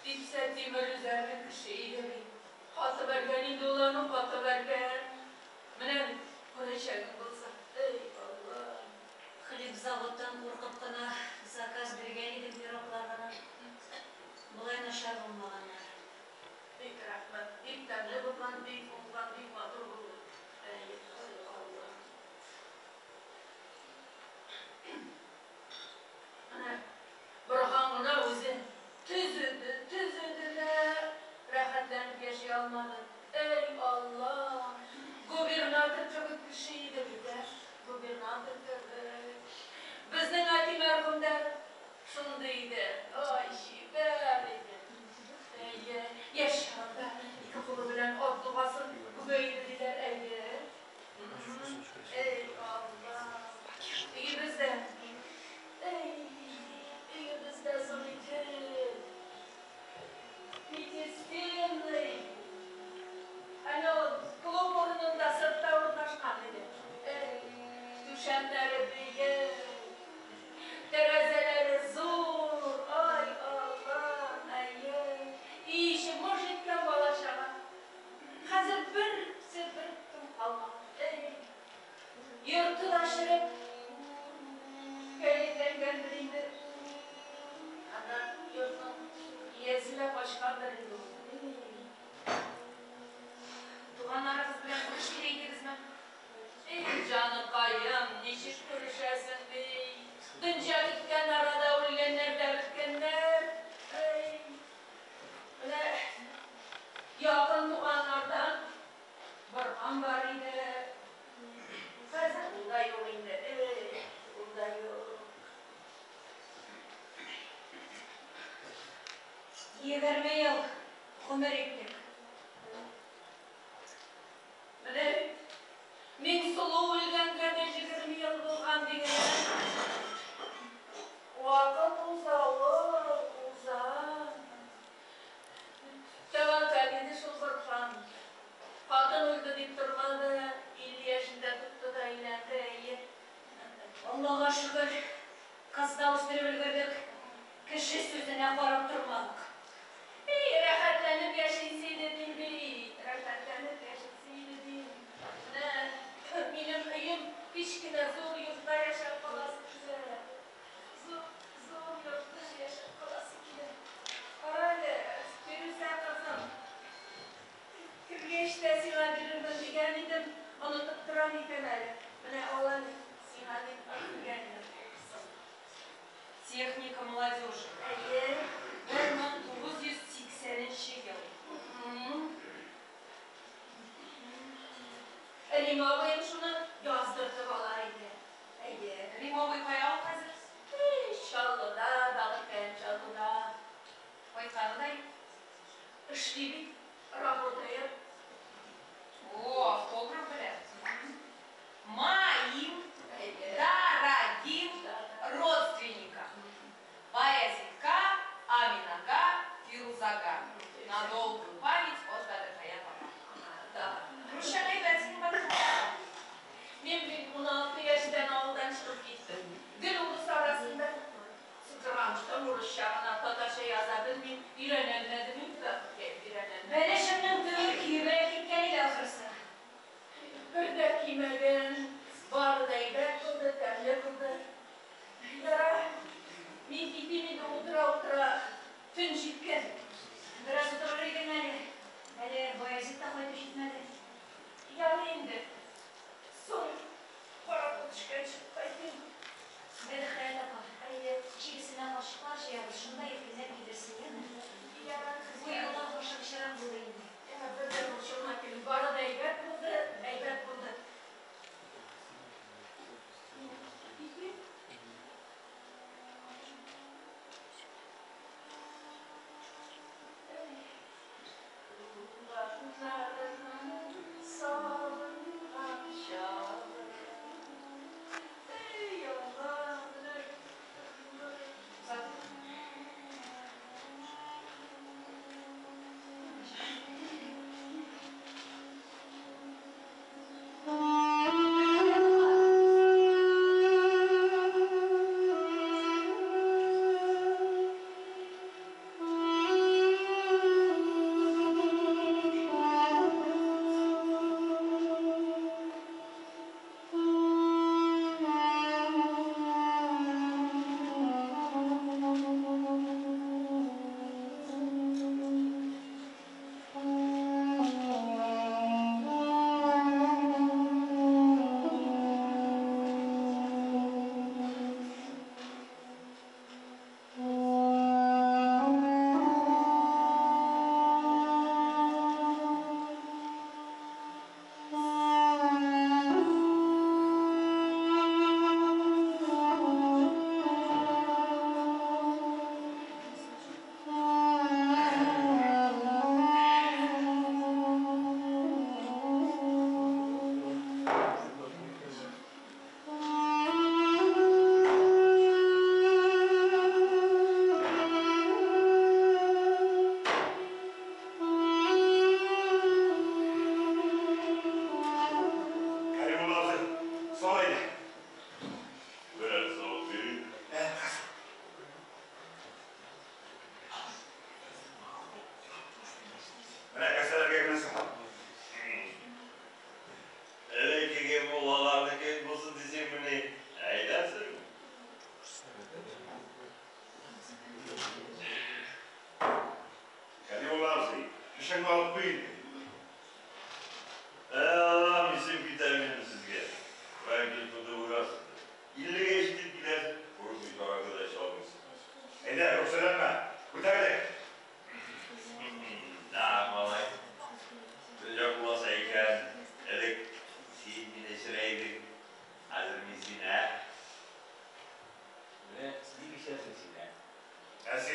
Типсә тимер өзәрлек кеше иде бит. Каты бәргән инде ул аны, каты бәргән. Менә бит, күрәчәгең булса. Эй, Алла! Хлебзаводтан куркып кына заказ биргән идем пироглар гына. Болай начар булмаганнар. Бик рәхмәт, бик тәмле булган, бик уңган, бик матур булды. Әй, Алла! Менә Борһан гына үзе төзеде, төзеде дә, рәхәтләнеп яши алмады. Әй Алла! Губернатор кебек кеше иде бит, ә? Губернатор кебек. Безнең әти мәрхүм дә шундый иде. Ай, чибәр иде. Әйе, яшь чагында ике кулы белән ат дугасын үбә иде диләр, әйе. Әй, Алла! Өебез дә, әй, өебез дә зур иде. Пятистенный. Әнә ул клуб урынында сыртта урнашкан иде. Әй, түшәмнәре биек, тәрәзәләре зур. Ай, Алла, әйе. Өй эче мыж иткән бала-чага. Хәзер берсе бер кем калмаган. Әй, йорты да череп, кәефләнгәндер инде. Аннан йортның иясе дә качкандыр инде ул. Әй. Туганнарыгыз белән күрешми дә идегезме? Әй, җаныкаем, ничек күрешәсең ди. Дөнҗа беткән арада үлгәннәр дә беткәннәр. Әй. Менә якын туганнардан Борһан бар иде. Хәзер ул да юк инде. Эй, ул да юк. 20 ел гомер иттек. Менә бит, Миңсылу үлгәнгә дә 20 ел булган диген, ә? Вакыт уза ул, уза. Тәвәккәл иде шул Борһан. Хатын үлде дип тормады, 50 яшендә тотты да өйләнде, әйе. Аллага шөкер, кыз да үстереп өлгердек, кеше сүзенә карап тормадык. И, рәхәтләнеп яшисе иде дим бит, рәхәтләнеп яшисе иде дим. Менә минем өем кечкенә, зур йортта яшәп каласы килә. Зур, зур йортта яшәп каласы килә. Кара әле, Фирүзә кызым, кергәч тә сиңа бирермен дигән идем, онытып торам икән әле. Менә ал әле, сиңа дип кергән идем. Укысын. Техника молодежи. Әйе. 1980 нче ел. Рим абыем шуны яздыртып ала иде. Әйе. Рим абый кая ул хәзер? Эй, Чаллыда, бәгырькәем, Чаллыда. Кайтканы да юк. Эшли бит, работает. О, автограф белән. Моим дорогим родственникам. Баязитка, Аминага, Фирузага. На долгую память от Бәдерхаят апа. Да. Русчаң әйбәт синең, Бәдерхаят апа. Мин бит 16 яшьтән авылдан чыгып киттем. Гел урыс арасында. Сытыргамыштым урысча гына, татарча яза белмим, өйрәнәлмәдем инде, бәхеткә, өйрәнәлмәдем. Бәлешемнең төбе көебрәк киткән иде ахрысы. Бер дә кимәгән, бары да әйбәт булды, тәмле булды. Ярар, мин китим инде, утыра-утыра төн җиткән. Бераз утырыр идең әле. Әле Баязит та кайтып җитмәде. Ярый инде, соң караңгы төшкәнче кайтыйм. Бәдехаят апа, Әйе. кичегесенә кашыклар җыябыз, шунда иркенләп килерсең, яме? Ярар, Бу кызым. юлы ашыгычрак булыр инде. Бер дә борчылма, килен, бары да әйбәт булды, әйбәт булды. Мин китим. Эй, туганнарым.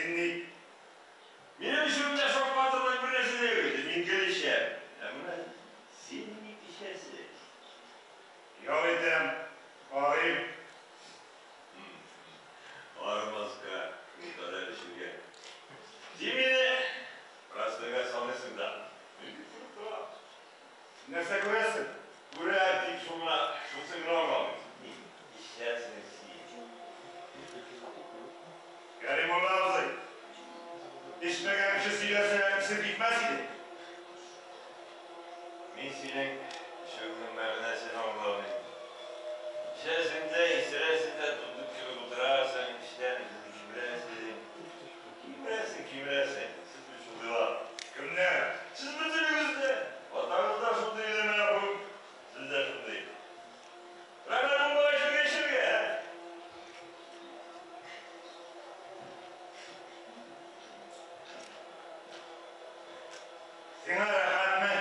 син ник? Минем эчүемдә шаккатырлык бер нәрсә дә юк иде, мин гел эчәм. Ә менә син ник эчәсең? Ял итәм, арыйм. Арымаска, шулкадәр эчүгә. Син мине простойга саныйсың да. Мин бит күреп торам. Нәрсә күрәсең? Күрәм, тик шуңа, шунысын гына аңламыйм. Ник эчәсең син? Кәримулла абзый, эчмәгән кеше сөйләсә, исем китмәс иде. Мин синең эчүеңнең мәгънәсен аңламыйм. Эчәсең дә, исерәсең дә, дундук кебек утырасың, эчтән үзеңне кимерәсең. Кимерәсең, кимерәсең. Сез бит шундыйлар. Кемнәр? Сез бөтенегез дә. Атагыз да шундый иде мәрхүм. Сез дә шундый. Рәхәт булмагач, нигә эчәргә, ә? Сиңа рәхәтме?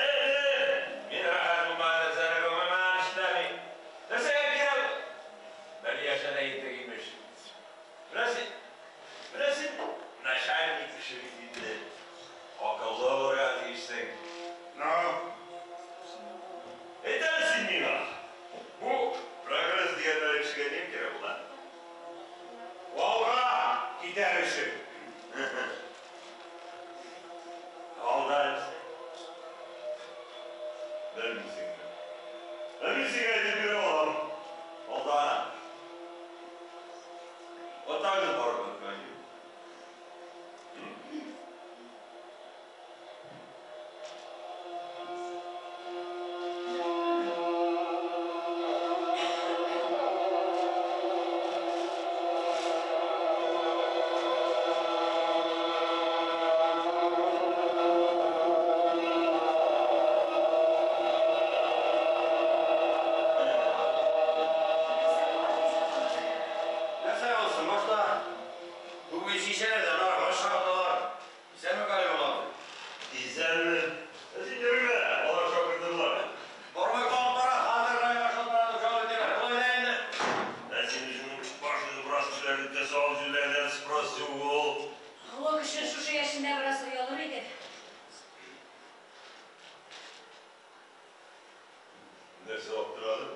Әйе, мин рәхәт булмаган нәрсәне гомумән эшләмим. Нәрсәгә кирәк ул? Бер яшенә итек имеш. Менә син, менә син начальник кеше бит инде. Акыллы булырга тиешсең. Ну? Әйт әле син миңа, бу прогресс дигәннәре кешегә нигә кирәк ул, ә? Алга китәр өчен. Алда нәрсә? Белмисеңме? Ә мин сиңа әйтеп бирә алам. Алда ана. Атагыз бармы, Каю? Нәрсә булсын, башта бүген шешәләр дә бар, баш чабаталар. Исәнме, Кәримулла абзый? Исәнме? Ә син йөрмә, алар шакырдылар. Бармай калып бара, хәзер районга шалтыратып җавап итәләр. Болай да инде. Ә син үзеңнең башыңны бераз кешеләрнең тәсавык җилләрдән спрос юк ул. Олы кеше шушы яшендә бераз оялыр иде. Нәрсә аптырадың?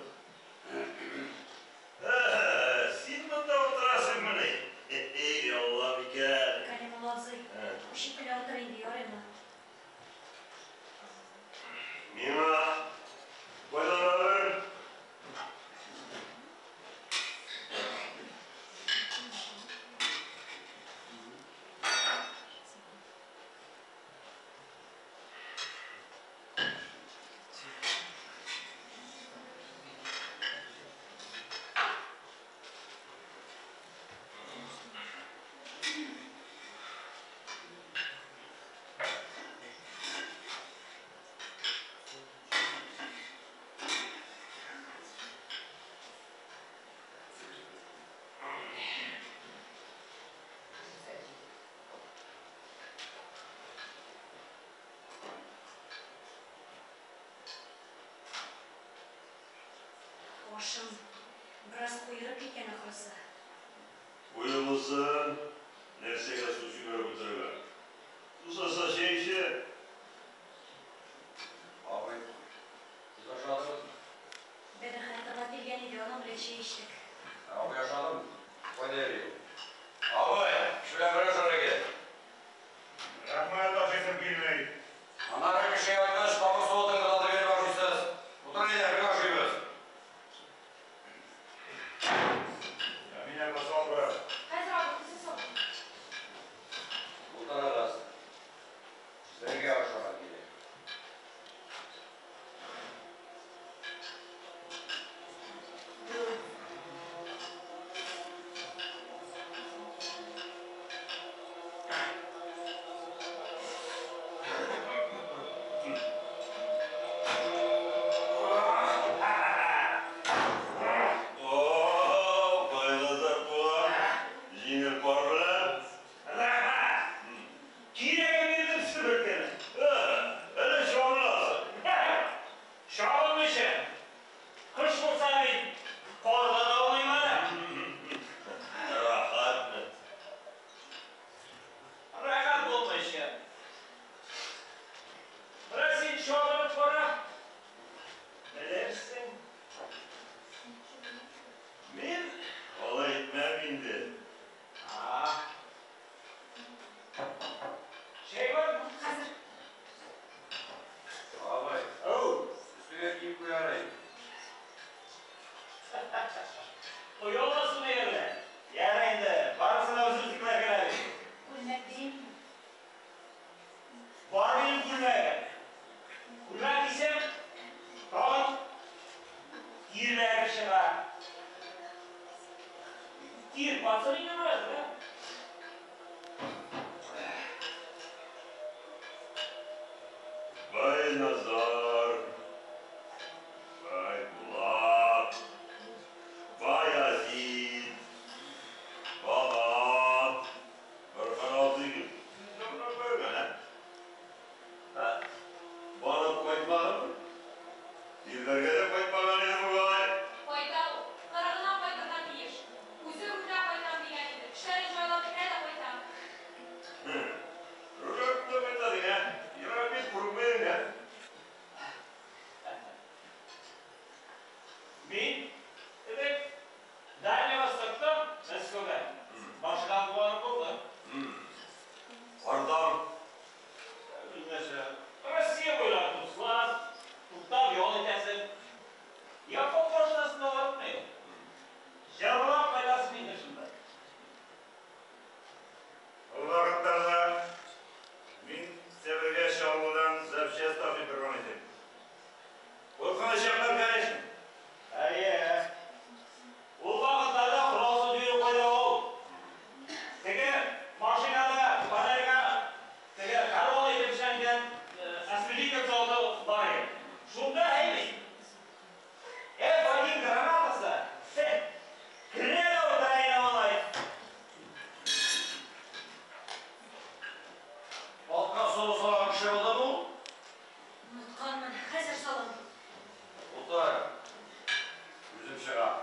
Ә, син монда утырасыңмыни? Эй, Аллам икән. Кәримулла абзый, Ә. күчеп кенә утыр инде, ярыймы? Миңа кайланабыр. Ашым бераз куерып киткән ахрысы. Куе булсын, нәрсәгә су чүмереп утырырга? Сусаса чәй эчә. Абый, сез ашадыгызмы? Бәдерхан тыңлап килгән иде, аның белән чәй эчтек. Абый ашадымы? Кайда йөри ул? Абый, кеше белән бер ашарга кирәк. Рәхмәт, ашыйсым килми. Аннары кешегә кайткач, табак суытыгыз, алды биреп ашыйсыз. Утыр әйдә, бергә ашыйбыз. Әминә апа, салбы. Хәзер абый, күзе салып. Утырыгыз. Бергә ашарга кирәк. Ояласың әллә? Ярый инде, барысын да үзебезнекеләр генә бит. Күлмәк бирим. Бар минем күлмәгем. Күлмәк кисәм, тагын тирләре чыга. Тир батыр инде бераз, да? Бай Назар, бай Булат, бай Азиз, Банат, Борһан абзый ә? Барып кайтмадымы? Ирләргә дә кайтмаган иде бугай. Кайта ул. Кырыгына кайтырга тиеш. Үзе рульдә кайтам дигән иде. Эшләрен җайлап бетерә дә кайта. Рульгә күпме кайта дин, ә? Ерак бит, курыкмыйм, ә? Мин элек Дальний Востокта, Мәскәүдә машина куаным булды. Ардан. Нәрсә, Россия буйлап дуслар, туктап ял итәсең. Япон машинасында ватмый. Җырлап кайтасың инде шунда. Ул вакытларда мин Себергә Чаллыдан запчасть ташый торган идем. Куркыныч чаклар, конечно. Әйе. Ул вакытларда коралсыз йөрү кайда ул? Теге машинада фонарьга теге король итеп эшләнгән осветитель заводы бар иде. Шунда әйбит. F1 гранатасы керә дә утыра инде малай. Алтка солы салган кеше булдымы ул? Онытканмын. Хәзер салам. Утыр. Үзем чыгам.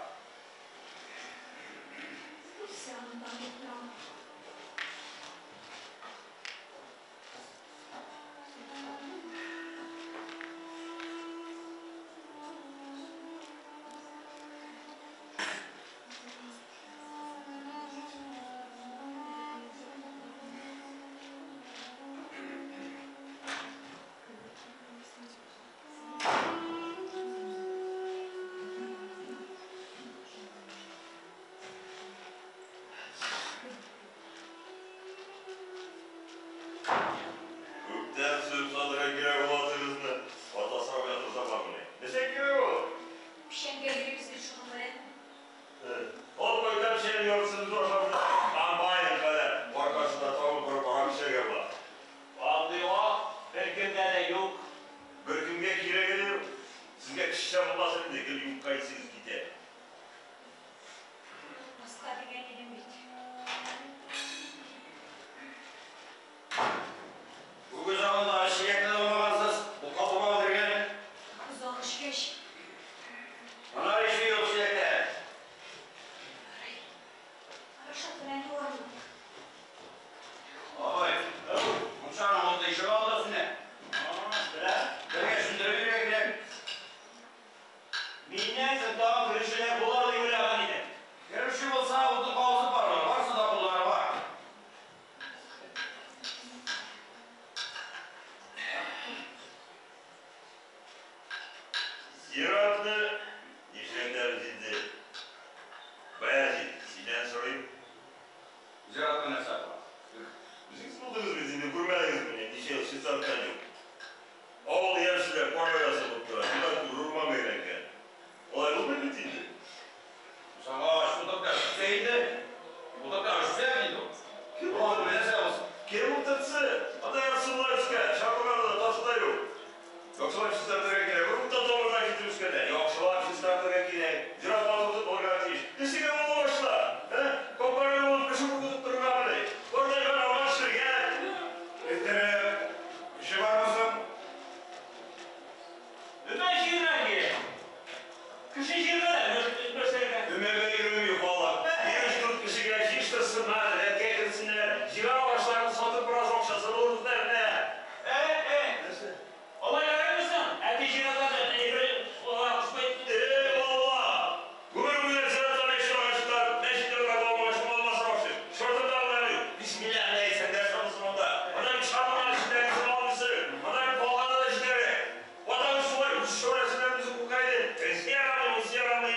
Сагынтам дип торам. Күптән сүз салырга кирәк буласыгызны. Атасы уятырса бармыни. Нәрсә кирәк ул? Печәнгә йөрибез бит шуның белән. Ул кайтам чәйнең яртысын үзе ашап бетерә. Комбайн кадәр. Аркасында тагын корып арак эчәргә була. Андый вак беркемдә дә юк. Беркемгә кирәге дә юк. Сезгә кешечә булмасын инде, гел юкка исегез китә. Онытмаска дигән идем бит. Үгез авылдагы чиләкне дә алмагансыз, утка тубап бетергән. Озак эчкәч. Ана ише юк чиләктә. Ярый. Порошок белән юармын. Абый, мунчаның уты ишек алдында сүнә. Беләм. Бергә сүндереп йөрергә кирәк. Миннән соң тагын керүчеләр булыр дип уйлаган идем. Керүче булса, утын кабызып барыр, барысы да куллары бар. Зиратны нишләтәбез инде? Баязит, синнән сорыйм. Зиратны нәрсә кыла? Үзегез булдыгыз бит инде, күрмәдегезмени, ничә ел чистарткан юк. Авыл ямьсезләп, кар оясы булып тора, зират түгел, урманга әйләнгән. Алай булмый бит инде. Агач утырта үссә инде. Утырта үссә инде ул. Кем Урман нәрсә булсын? Кем утыртсы? Анда ярсулар үскән, чакырлар да, ташы да юк. Яхшылап чистартырга кирәк. Урман тамырдан китеп үскәннәр. Яхшылап чистартырга кирәк. Зират матур булырга тиеш. Нәрсәгә ул агачлар? Ә? Капкара булып кеше куркытып торыргамыни? Картайган агач чергән. Иртәрәк кеше бармы соң? Өмә җыенга кирәк. Кеше җыенга да нәрсәгә? Өмәгә йөрүем юк, балалар. Өч-дүрт кешегә җыештырсыннар, рәткә кертсеннәр. Җыйган агачларын сатып бераз акчасын алыр үзләренә. Ә. Алай ярыймы соң? Әти зиратларда әйбер алар кушмый. Эй, балалар! Гомер буе зиратлар мәчет агачлар, мәчет янында алмагач, алмасын агач. Шортырлар юк. Бисмилла гына әйтсәң, нәрсә булсын анда? Анда бит чарлыган җитәр, алмыйсың. Анда бит калганы да җитәр. Ватан шулай үз шүрәсеннән үзе курка иде. Россия ярамый, Русия ярамый.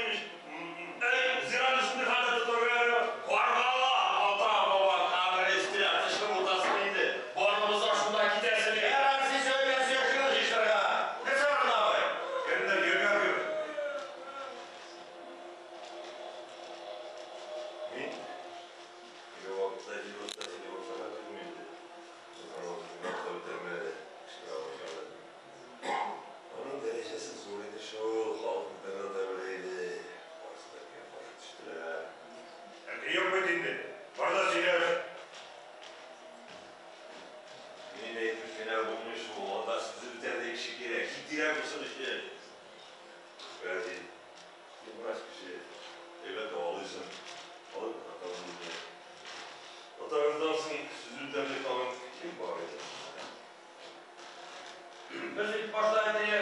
Әти, син врач кеше, әйбәт дәвалыйсың. Алып атагыз инде. Атагыздан соң сүзен тәмле тагын кем бар иде? Без бит башта инде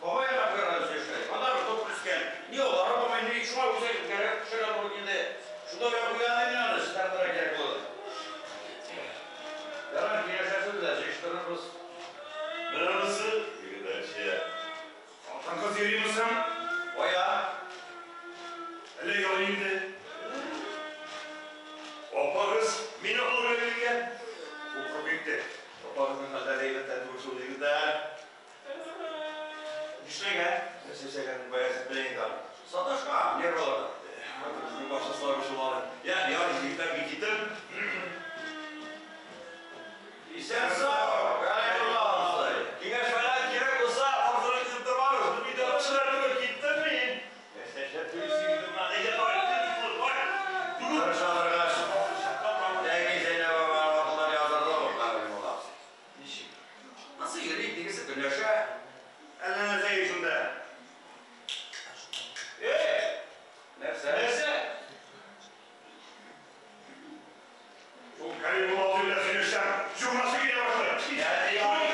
бабай янына куярга сөйләшкән. Анда бер топ үскән. Ни ул, арабамай, ни, шуңа үзәк кәрәк төшәргә туры килде. Шунда уйлап куйган идем мин аны, чистартырга кирәк булыр. Ярар, киңәшләшербез дә, җыештырырбыз. Менә монысы, егетләрчә. Хатын-кыз йөриме соң? Кая? Әллә ялый инде? Апагыз мине алырга килгән. Укып китте. Апагызның хәлләре әйбәттән түгел шул, егетләр. Нишләгән? Нәрсә эшләгәнен Баязит белә инде аны. Саташкан, нервылары. Хатын-кызның башы сары шул аның. Я, ярый, егетләр, мин киттем. Исән-сау, Галимулла абзый. Киңәш-фәлән кирәк булса, арзанын кисеп тормагыз. Без бит кешеләр түгел, киттем мин. Нәрсә эшләп йөрисең инде монда? Әйдә, давай, тиз бул, давай. Тырыша торгач, ләкин Зәйнәб апаның акылдан язарлык ул, Галимулла абзый. Ничек? Ансы йөри, тегесе көнләшә. Әллә нәрсә йөри шунда. Эй! Нәрсә? Нәрсә? Шул Кәримулла абзый белән сөйләшсәм, җуынасы килә башлый. Әти аның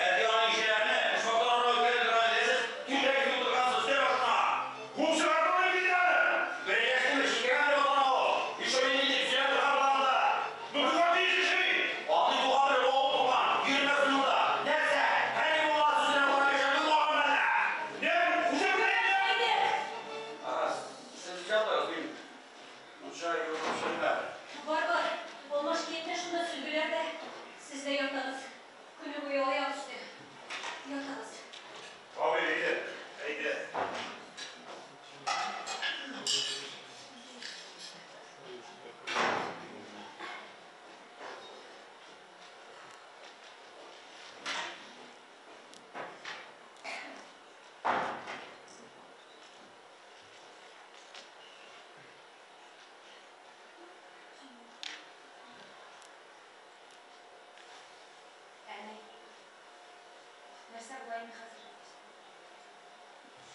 әти аның ишеләрне почмакларына үткәреп торган иде. Сез төнлә килеп утыргансыз өстәл башына. Куып чыгардым мин бит аны. Берәрләштеме, чикергән бер ватан ул. Еще мин инде сөйләп торган булам да. Ну туган тиеш эше бит. Андый туган бер авыл туган, йөрмәсен монда. Нәрсә? Кәримулла сүзенә карап яшәү юк әллә? Не, хуҗа белән Әйдә! Сез ятыгыз, мин мунча юынып чыгыйм әле. Бар, бар, алмаш киемдә шунда сөлгеләр дә. Сез дә ятыгыз. Көне буе аяк өсте. Ятыгыз. Абый, әйдә, әйдә. Әни, нәрсә була инде хәзер?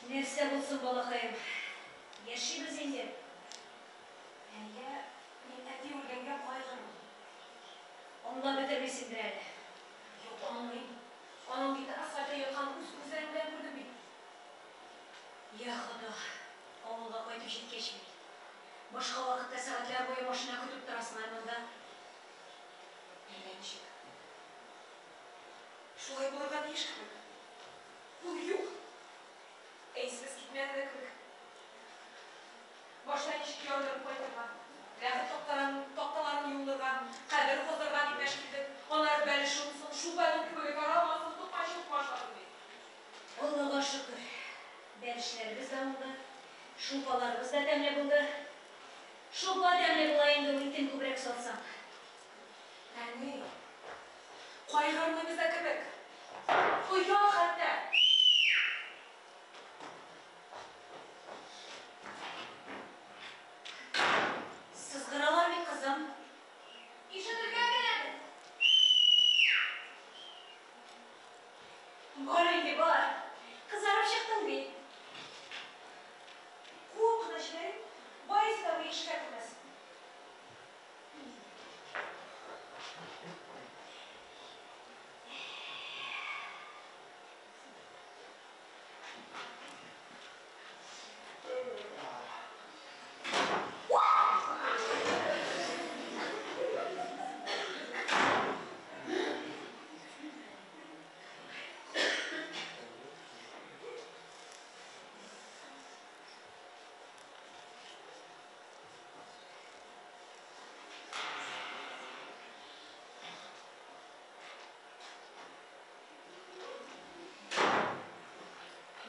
Нәрсә булсын, балакаем. Яшибез инде. Әнигә мин әти үлгәнгә кайгырмыйм. Аңлап бетермисеңдер әле. Юк, аңлыйм. Аның бит асфальтта ятканын үз күзләрем белән күрдем бит. Я Хода, авылга кайтып җиткәч бит. Башка вакытта сәгатьләр буе машина көтеп торасың, ә монда. Әллә ничек. Шулай булырга тиеш кебек. Ул юк. Ә исебез китмәде дә кебек. Башта ничек яндырып кайтырга, ләхет такталарын, такталарын юллырга, кабер казырга дип мәш килдек. Аннары бәлеш уңсын, шулпаның күбеге таралмасын, токмач укмашладым бит. Аллага шөкер, бәлешләребез дә уңды, шулпаларыбыз да тәмле булды. Шулпа тәмле була инде ул итен күбрәк салсаң. Әни, кайгырмыйбыз да кебек. Оя хәтта. Сызгыралар бит, кызым. Ишетергә генәме? Бар инде, бар. Кызарып чыктың бит. Куып кына җибәрим, Баязит абый эшкә кермәс.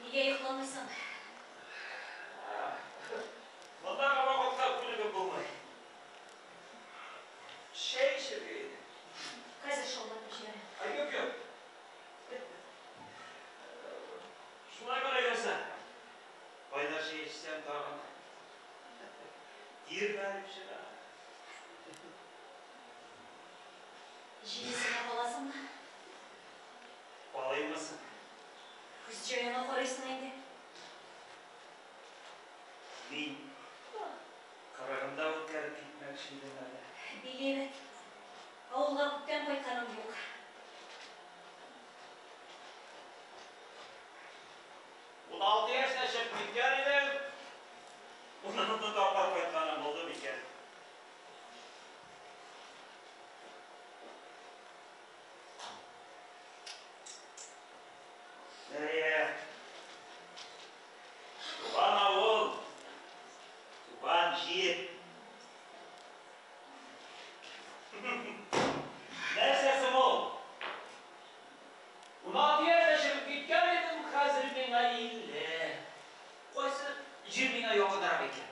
Нигә йокламыйсың? Мондагы вакытта күнегеп булмый. Чәй эчәргә иде. Хәзер шаулатып җибәрәм. Ай, юк, юк. Шулай гына йөрсә. Кайнар чәй эчсәм тагын тир бәреп чыга. Җилесенә каласыңмы? Алаймысың? Үз җаеңа карыйсың инде. Мин кырыгында үткәреп китмәкче идем әле. Бик әйбәт. Авылга күптән кайтканым юк. 16 яшьтә чыгып киткән идем. Унынчы тапкыр кайтканым булды микән? Әйе. Туган авыл, туган җир. Нәрсә соң ул? 16 яшьтә чыгып киткән идем, хәзер миңа 50. Кайсы җир миңа якынрак икән?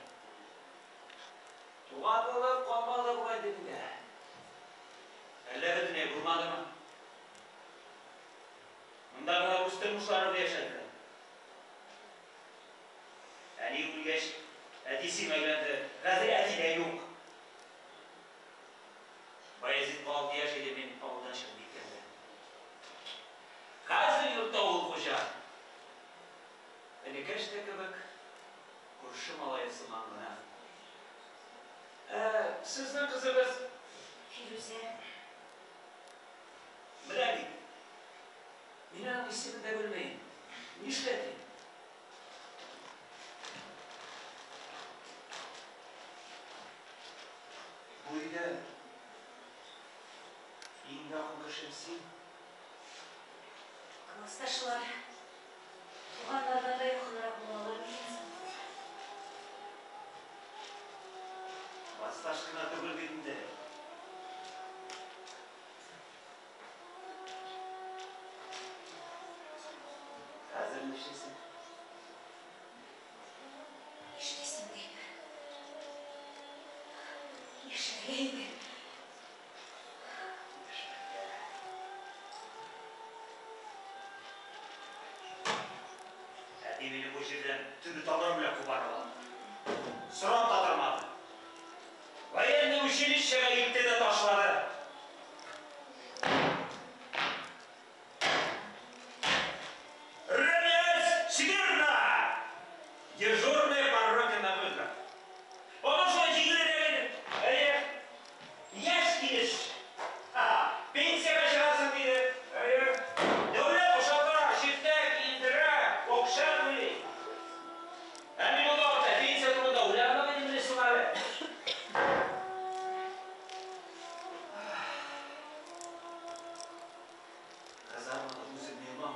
Туганлык калмады бугай миндә. Әллә бөтенләй булмадымы? Монда гына үз тормышларын яшәделәр. Әни үлгәч, әти сиңа өйләнде. Хәзер әти дә юк. Баязитка 6 яшь иде мин авылдан чыгып киткәндә. Хәзер йортта ул хуҗа. Энекәш тә кебек, күрше малае сыман гына. Сезнең кызыгыз Фирүзә. Менә бит. Мин аның исемен дә белмим. Нишләтим? Бу өйдә иң якын кешем син. Классташлар туганнардан да якынрак була алар микән соң? Классташ кына түгел бит инде. Хәзер нишлисең? Нишлисең дип. Яшәргә инде. Яшәргә. Әти мине бу җирдән төбе тамырым белән кубарып алды. Сорап та тормады. Военный училищега илтте дә ташлады. Равняйсь смирно! Дежурная по роте на выход. Аның шулай җиңелрәк иде. Әйе. Яшь килеш. Пенсиягә чыгасың диде. Әйе. Дәүләт ашата, чиртә, киендерә, акча түли. Ә мин ул вакытта пенсия турында уйланмаган идем соң әле. Казармада үземне яман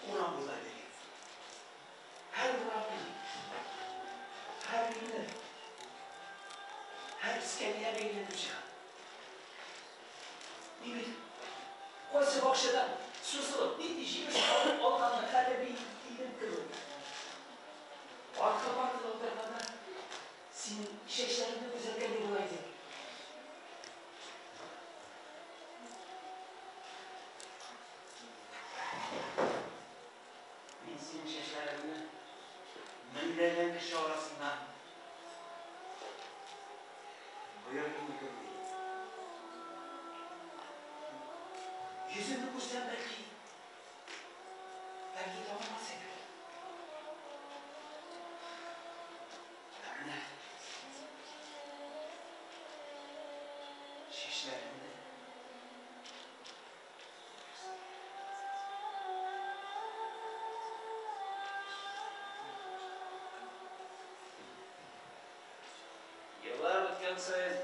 урам буйлап йөрим. Һәр урамны, һәр өйне, һәр эскәмияне әйләнеп чыгам. Мин бит кайсы бакчадан сузылып, нинди җимеш алып алганны хәтерли идем кебек. Арткы партада утырганда синең чәчләреңне күзәткәндәй була идем. Мин синең чәчләреңне меңләгән кеше арасыннан бояр идем. Йөзеңне күрсәм, бәлки танымас идем. Ә менә чәчләреңне Еллар үткән саен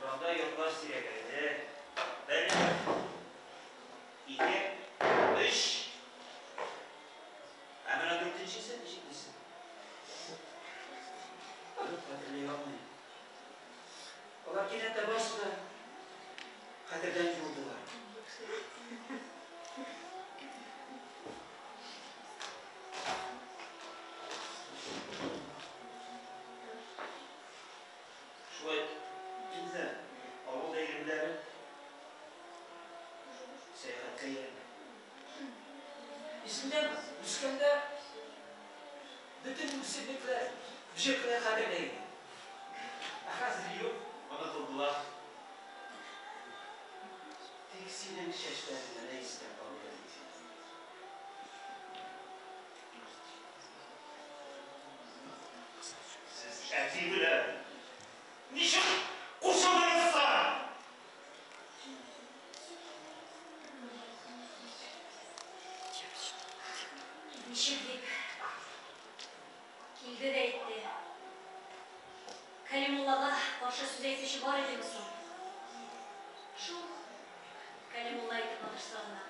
урамда йортлар сирәгәйде. 1, 2, 3. Ә менә дүртенчесе ничек дисең? Юк, хәтерли алмыйм. Алар кинәт тә барысы да хәтердән юылдылар. Шулай инде авыл бәйрәмнәре сәяхәткә әйләнде. Исеңдәме, үскәндә бөтен үсемлекләр, бөҗәкләр кадерле иде. Ә хәзер юк, онытылдылар. Тик синең чәчләрең генә истә калды бит. Ничек дип? Килде дә әйтте. Кәлимуллага каршы сүз әйтүче бар идеме соң? Шул Кәлимулла әйтеп маташса гына.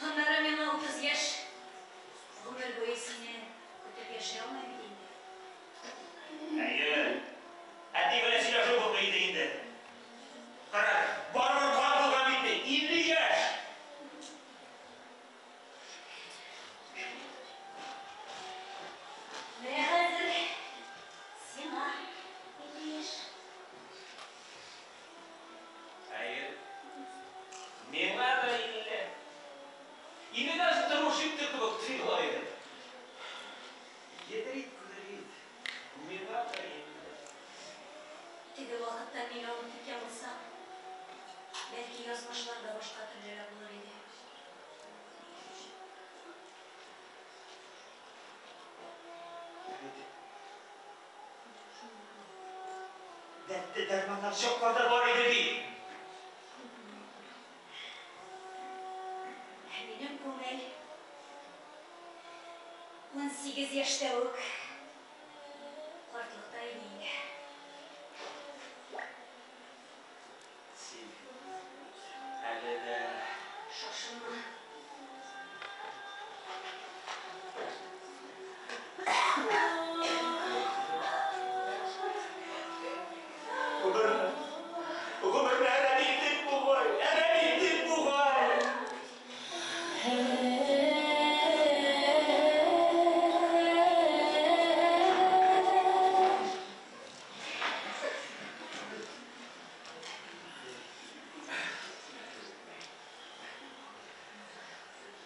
Аннары миңа 30 яшь. Гомер буе сине көтеп яши алмыйм бит инде. Әйе. Әти белән сөйләшү булмый иде инде. Кара, барыбер карт булган бит мин. 50 яшь. Менә хәзер сиңа 50 яшь. Әйе. Миңа да 50. Илледән соң тормыш юктыр кебек тоела иде. Едрит, кудрит. Миңа да 50. Теге вакытта мине алып киткән булсаң, бәлки язмышлар да башка төрлерәк булыр иде. Дәртле дәрманнар чакларда бар иде бит. Ә минем күңел 18 яшьтә үк картлыкта иде инде. Син әле дә Шашынма. Гомерне, гомерне әрәм иттек бугай, әрәм иттек бугай.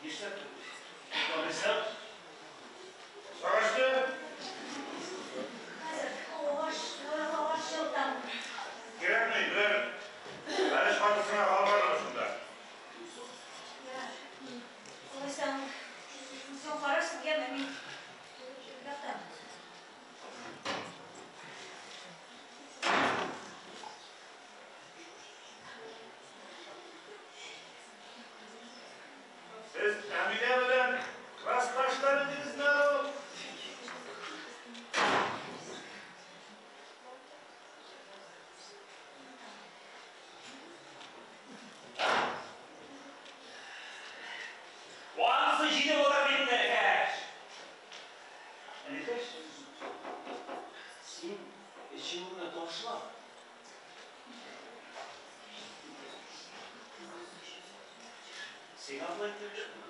Нишләп туктамыйсың? Сагышты. Хәзер агач, агач җылытам. Кирәкми, берәр бәлеш катысына калмадымы шунда? Ярар. Алайсаң, соң карарсың, яме, мин ятам. Сез Әминә белән классташлар идегезме әле? Анысы җиде булыр бит, энекәш. Энекәш, син эчүеңне ташла. Сиңа болай килешми.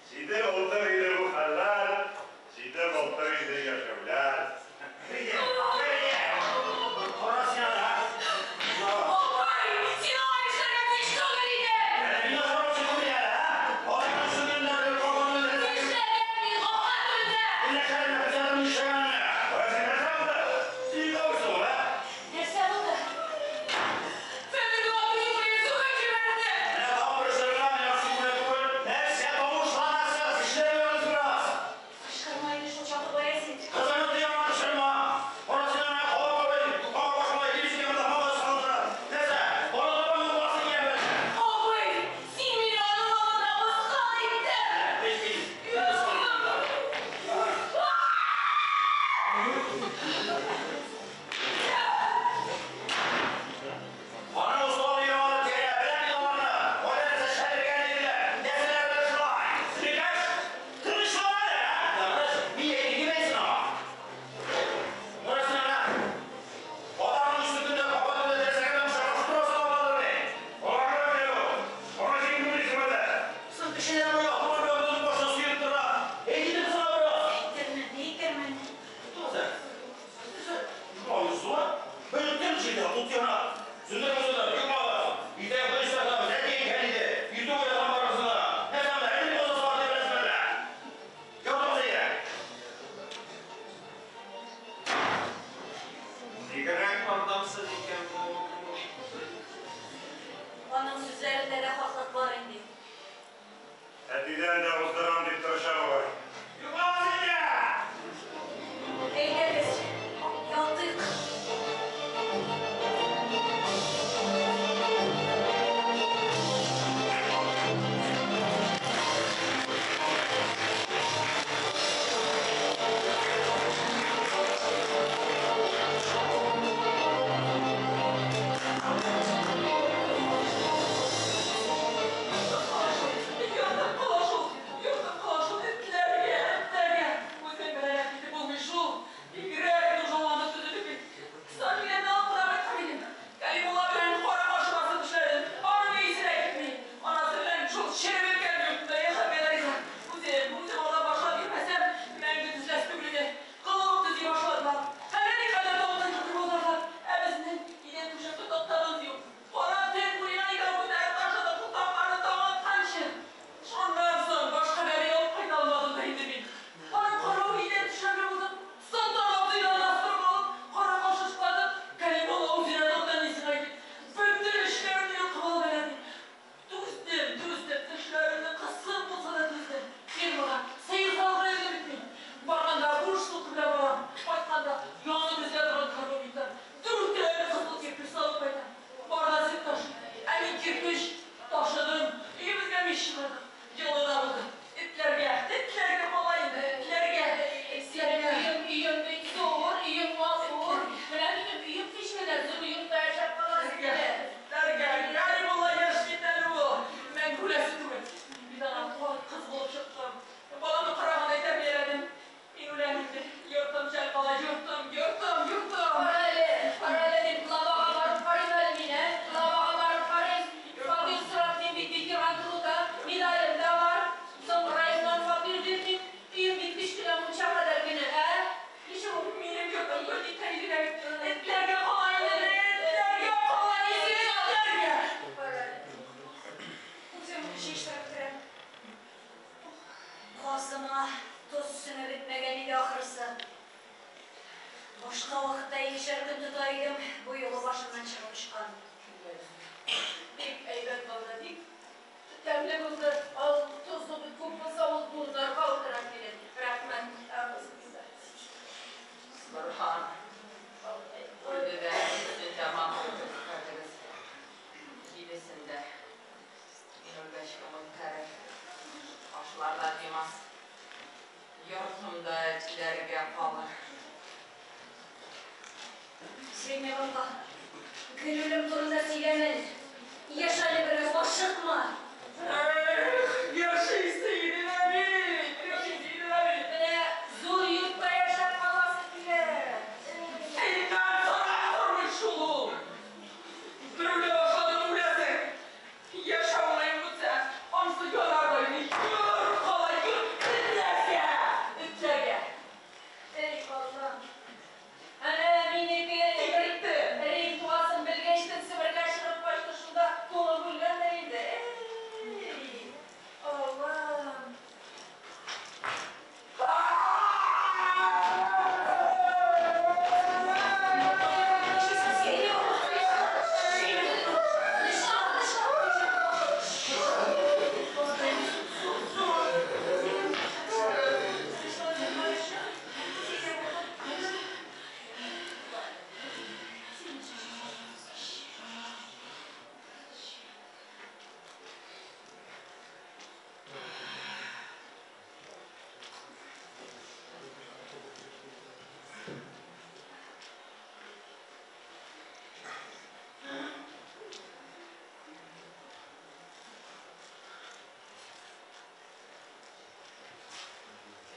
Җиде былтыр иде бу хәлләр, җиде былтыр иде яшәүләр. Әйдә, әйдә. Кара син аны, а? Бабай, син алай эшләргә тиеш түгел идең. Әле миңа сорап чыгу әле, а? Алайның сүгеннәре, кабаны Нишләгән мин, Гапкат үлде. Нишләгәнне, беләм нишләгәнне. Кая син нәрсә булды? Син кайсы ул, а? Нәрсә булды? Фәнил абый мине сүгеп җибәрде. Менә тагын бер эшләргә, яхшы күрә түгел. Нәрсә тавышланасыз? Эшләмәгез бераз. Кычкырма инде шул чаклы, Баязит. Кызыңны тыяман кычкырма. Кара син аны, кабак абый, кабак башыма килеп җиткән монда һава салдыра. Нәрсә? Бала табаның буласы килә белән. Абый, син мине аның алдында мыскыл иттең. Беш мин. Аны усал яманы тирә, беләм мин аларны. Кайда нәрсә эшләргә диделәр. Нәрсәләр белән шулай. Энекәш, тынычлан әле, а? Тыныч, мин әйтеп килмәйсең аңа. Кара син аны. Атаңның өстендә кабат белән нәрсәгә белән шакыштырасың аларны. Аларга не ул? Аны син белмисең әле. Сез кешеләр моны якын белән башына сөеп тора. Әйтеп сиңа бераз. Әйтермен, әйтермен. Туктагыз. Шулай Бөтен җирдә ут яна. Сүндерә сүндерә, йоклагыз. Иртәгә тыныч ятабыз, әти әйткән иде. Иртүк уятам барыгызны да. Нәрсә анда, әле бозасы бар дип беләсеңме әллә? Ятыгыз әйдә. Бигрәк андамсыз икән бу. Аның сүзләрендә дә хаклык бар инде. Әтидән дә уздырам дип тырыша бугай. Йоклагыз әйдә. Әйдәгез, ятыйк. Thank Гел үлем турында сөйләмә. Яшә әле бераз, ашыкма. Эх, яшисе иде дә бит, яшисе иде дә бит. Менә зур йортта яшәп каласы килә. Синнән сорап тормый шул ул. Бер үлә башладың, үләсең. Яшәү уңаең бетсә, анысы янар да инде. Йорт кала, йорт этләргә, этләргә. Эй, Аллам. Әнә минеке. Тикертте. Рим туасын белгәчтен Себергә чыгып качты, шунда туңып үлгән дә инде. Эй, Аллам.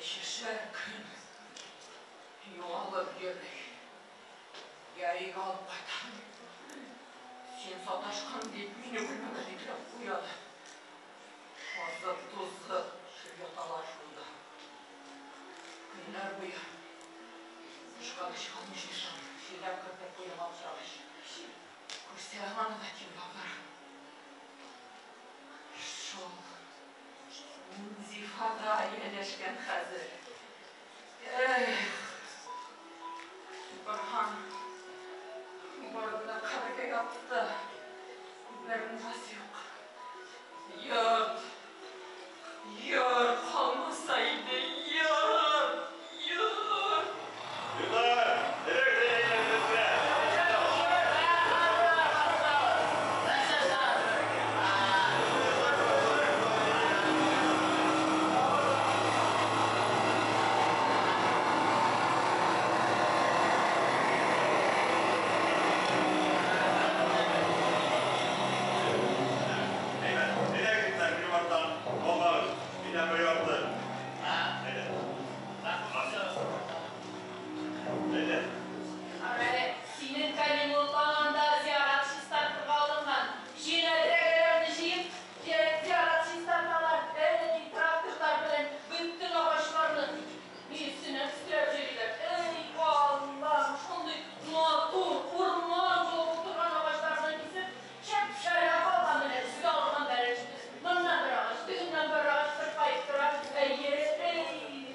Өчешәр көн югалып йөри. Я өйгә алып кайтам. Син саташкан дип мине бүлмәгә бикләп куяды. Азып тузып төшеп яталар шунда. Көннәр буе тышка да чыга алмый чишәм. Чирләп кертеп куям аптырагач. Күрсә аны да тимгә бара. Шул Зифага ияләшкән хәзер. Эх, Борһан барды да кабергә ятты. Бер мулласы юк. Йорт, йорт калмаса иде, йорт, йорт. Юлар, элек Элек минем арттан калмагыз. Миннән бер ярты. Әйдә. Әйдә. Әле синең Кәлимуллаң анда зиярат чистартырга алынган. Җыйнадрәгәләрне җыеп, зиярат чистарталар. Әй, тракторлар белән бөтен агачларны ни өстенә өстерәп йөриләр. Эй, Аллам, шундый матур урман булып утырган агачларны кисеп, шәп-шәрә калган менә өскә алган бәрәч. Моннан бер агач, тегеннән бер агач тырпаеп тора. Әйе, эй,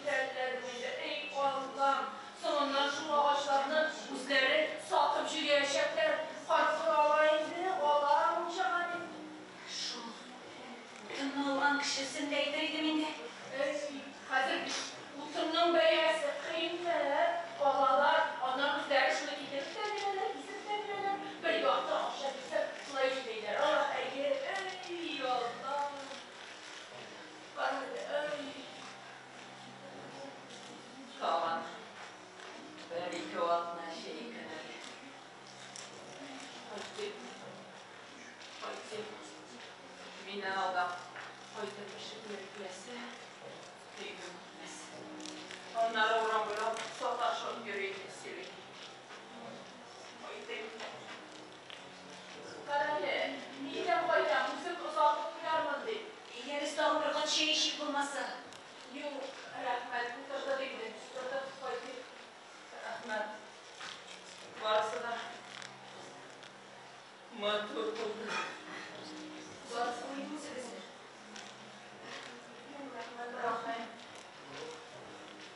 тәлләрем инде, эй, Аллам. Соңыннан шул агачларны үзләре сатып җибәрәчәкләр. Карткыр ала инде, ала мунчага дип. Шул утынны алган кешесен дә әйтер идем инде. Эй, хәзер бит утынның бәясе кыйммәт. Алалар, аннан үзләре шуны китереп тә бирәләр, кисеп тә бирәләр. Бер якта акча кисеп, шулай эшлиләр. Алла, әйе, эй, Алла. Кара әле, эй. Тагын бер-ике атна чәй икән әле. Кайтыйм, кайтыйм. Миннән алда кайтып ишекне бикләсә, өйгә үтмәс. Аннары урам буйлап саташып йөри инде Сирин. Кайтыйм. Кара әле, нидән кайтам, үзем озатып куярмын дип. Әйдәгез тагын бер кат чәй эчик булмаса. Юк, рәхмәт, утырдык инде, утырдык, кайтыйк. Рәхмәт. Барысы да матур булды. Барысын үзегезне. Юк, рәхмәт, рәхмәт.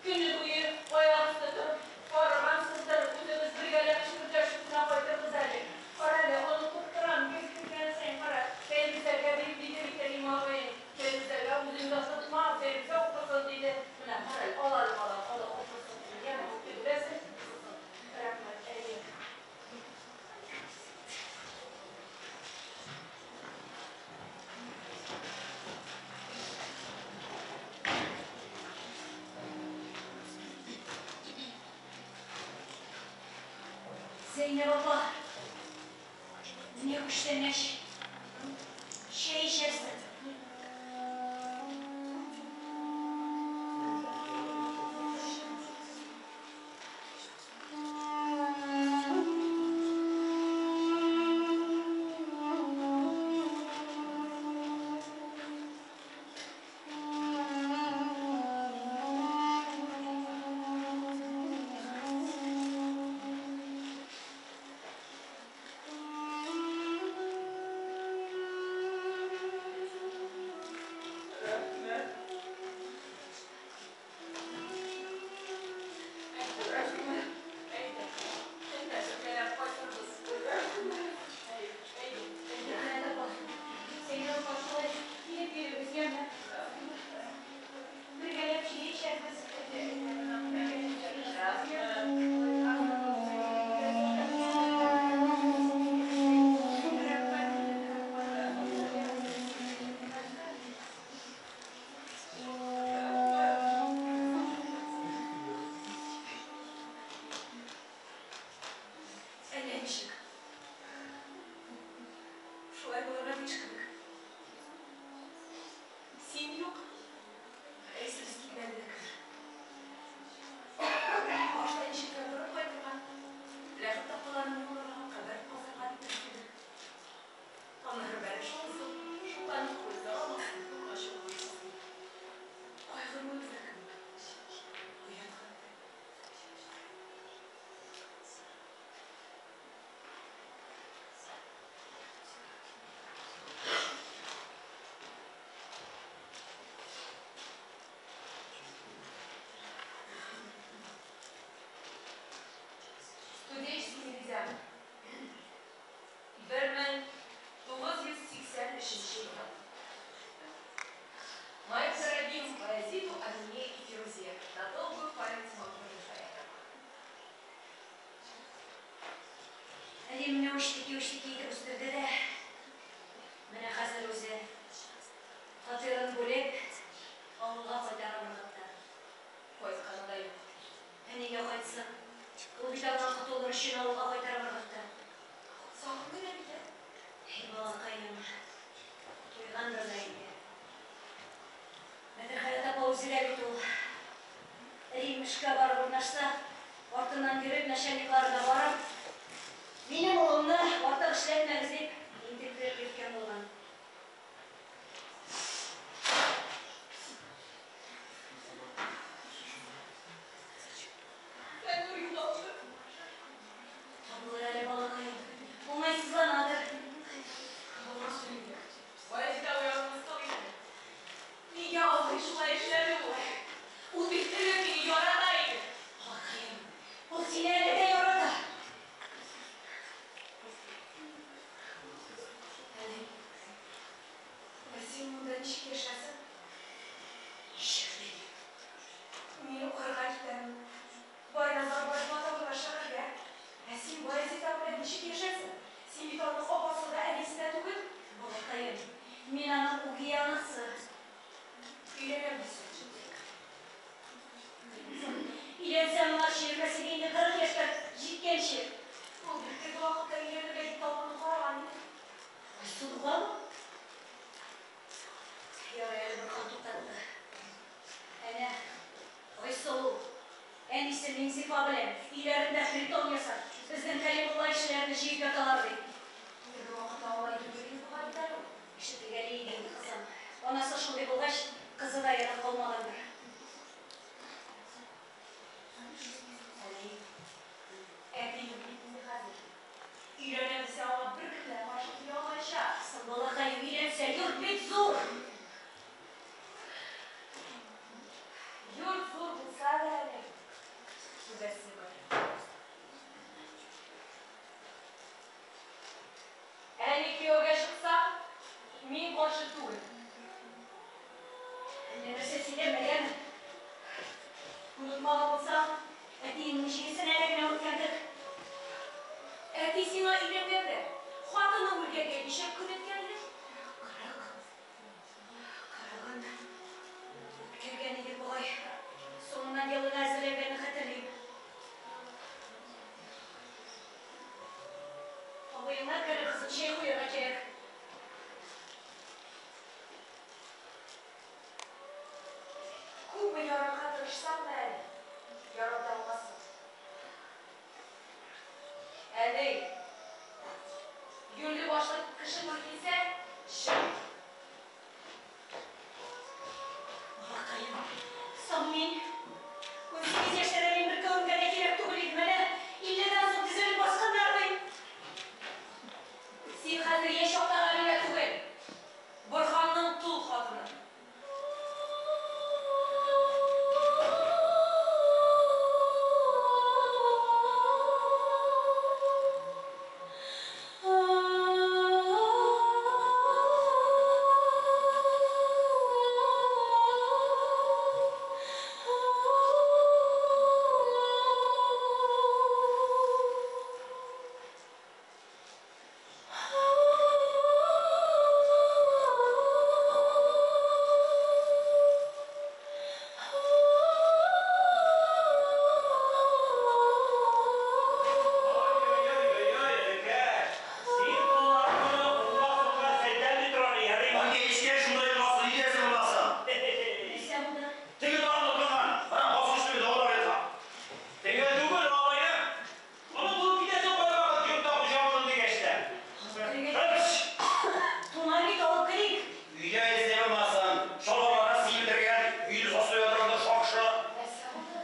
Көне буе аяк өсте торып арыгансыздыр, үзебез бергәләп чүртләшеп кенә кайтырбыз әле. Кара әле, онытып торам, гел кергән саен кара. Фәйрүзәгә биреп диде бит Кәрим абый. Фәйрүзәгә үзең дә сатма, Фәйрүзә укысын диде. Менә кара әле, ал әле балам, ал, укысын. Яме, беләсең, укысын. Рәхмәт, әйе. Зәйнәп апа, Эшләнгәч, чәй эчәрсең. Рәхмәт. Рәхмәт. Әйдә, әйдә, бергәләп кайтырбыз. Рәхмәт. Әйдә, әйдә. Рәхмәт, апа. Син апа шулай килеп йөрегез, яме. Бергәләп чәй эчәрбез. Әллә ничек. Шулай булырга тиеш кебек. Син юк, әйсез китмәде дә кер. Башта ничек торып кайтырга, ләхет такталарын юлларга, кабер казырга дип килде. Аннары бәлеш шунысы, шуларны күздә алмасын, ачуларсыз. Кайгырмыйбыз да кебек. Оят хәтта. Студенческий нельзя. 1983 ел. Моим дорогим Баязиду, Амине и Фирузе на долгую память могу поэта. Әни менә үчтеки-үчтеки итеп үстерде дә, менә хәзер үзе фатирын бүлеп, авылга кайтарып ыргытты. Кайтканы да юк. Ә нигә кайтсын? Ул бит аннан котылыр өчен авылга кайтарып ыргытты. Сагынмый да бит, ә? Әй, балакаем, туйгандыр да инде. Бәдерхаят апа үзе дә бит ул. Рим эшкә барып урнашса, артыннан йөреп, начальникларына барып, минем улымны артык эшләтмәгез дип, интектереп йөрткән булган. Фәннур югалды. Табылыр әле балакаем. Уңайсызланадыр. Ялган сөйлиме? Баязид абый аны мыскыл итте. Нигә абый шулай эшләде ул? Ул бит элек мине ярата иде. Балакаем, ул сине әле дә ярата. Миңа кереп кызым чәй куярга кирәк. Күпме ярарга тырышсаң да әле, ярата алмассың. Әни, юньле башлы кеше туры килсә, чык. Балакаем, соң мин 18 яшьтә мин бер кемгә дә кирәк түгел идем, әнә 50-дән соң төзелеп басканнар ди. Син хәзер яшь чактагы Әминә түгел, Борһанның тол хатыны. Ой-ой-ой-ой, энекәш. Син кулларыңны уңга сулга селтәми тор, ярыймы? Аны эчкән шунда йоласы, нидәсең буласың? Нәрсә булды? Теге тагын тотканган. Менә баскыч төбендә аулап ята. Теге түгел, алайны. Онытылып китәсең кайвакыт йортта хуҗа булдым дигәч тә. Алып керик. Туңа бит, алып керик. Өйдә эзләй алмасын. Чалбарларына сиелдергән, өйне сасып ятырганда шакшы. Нәрсә булды?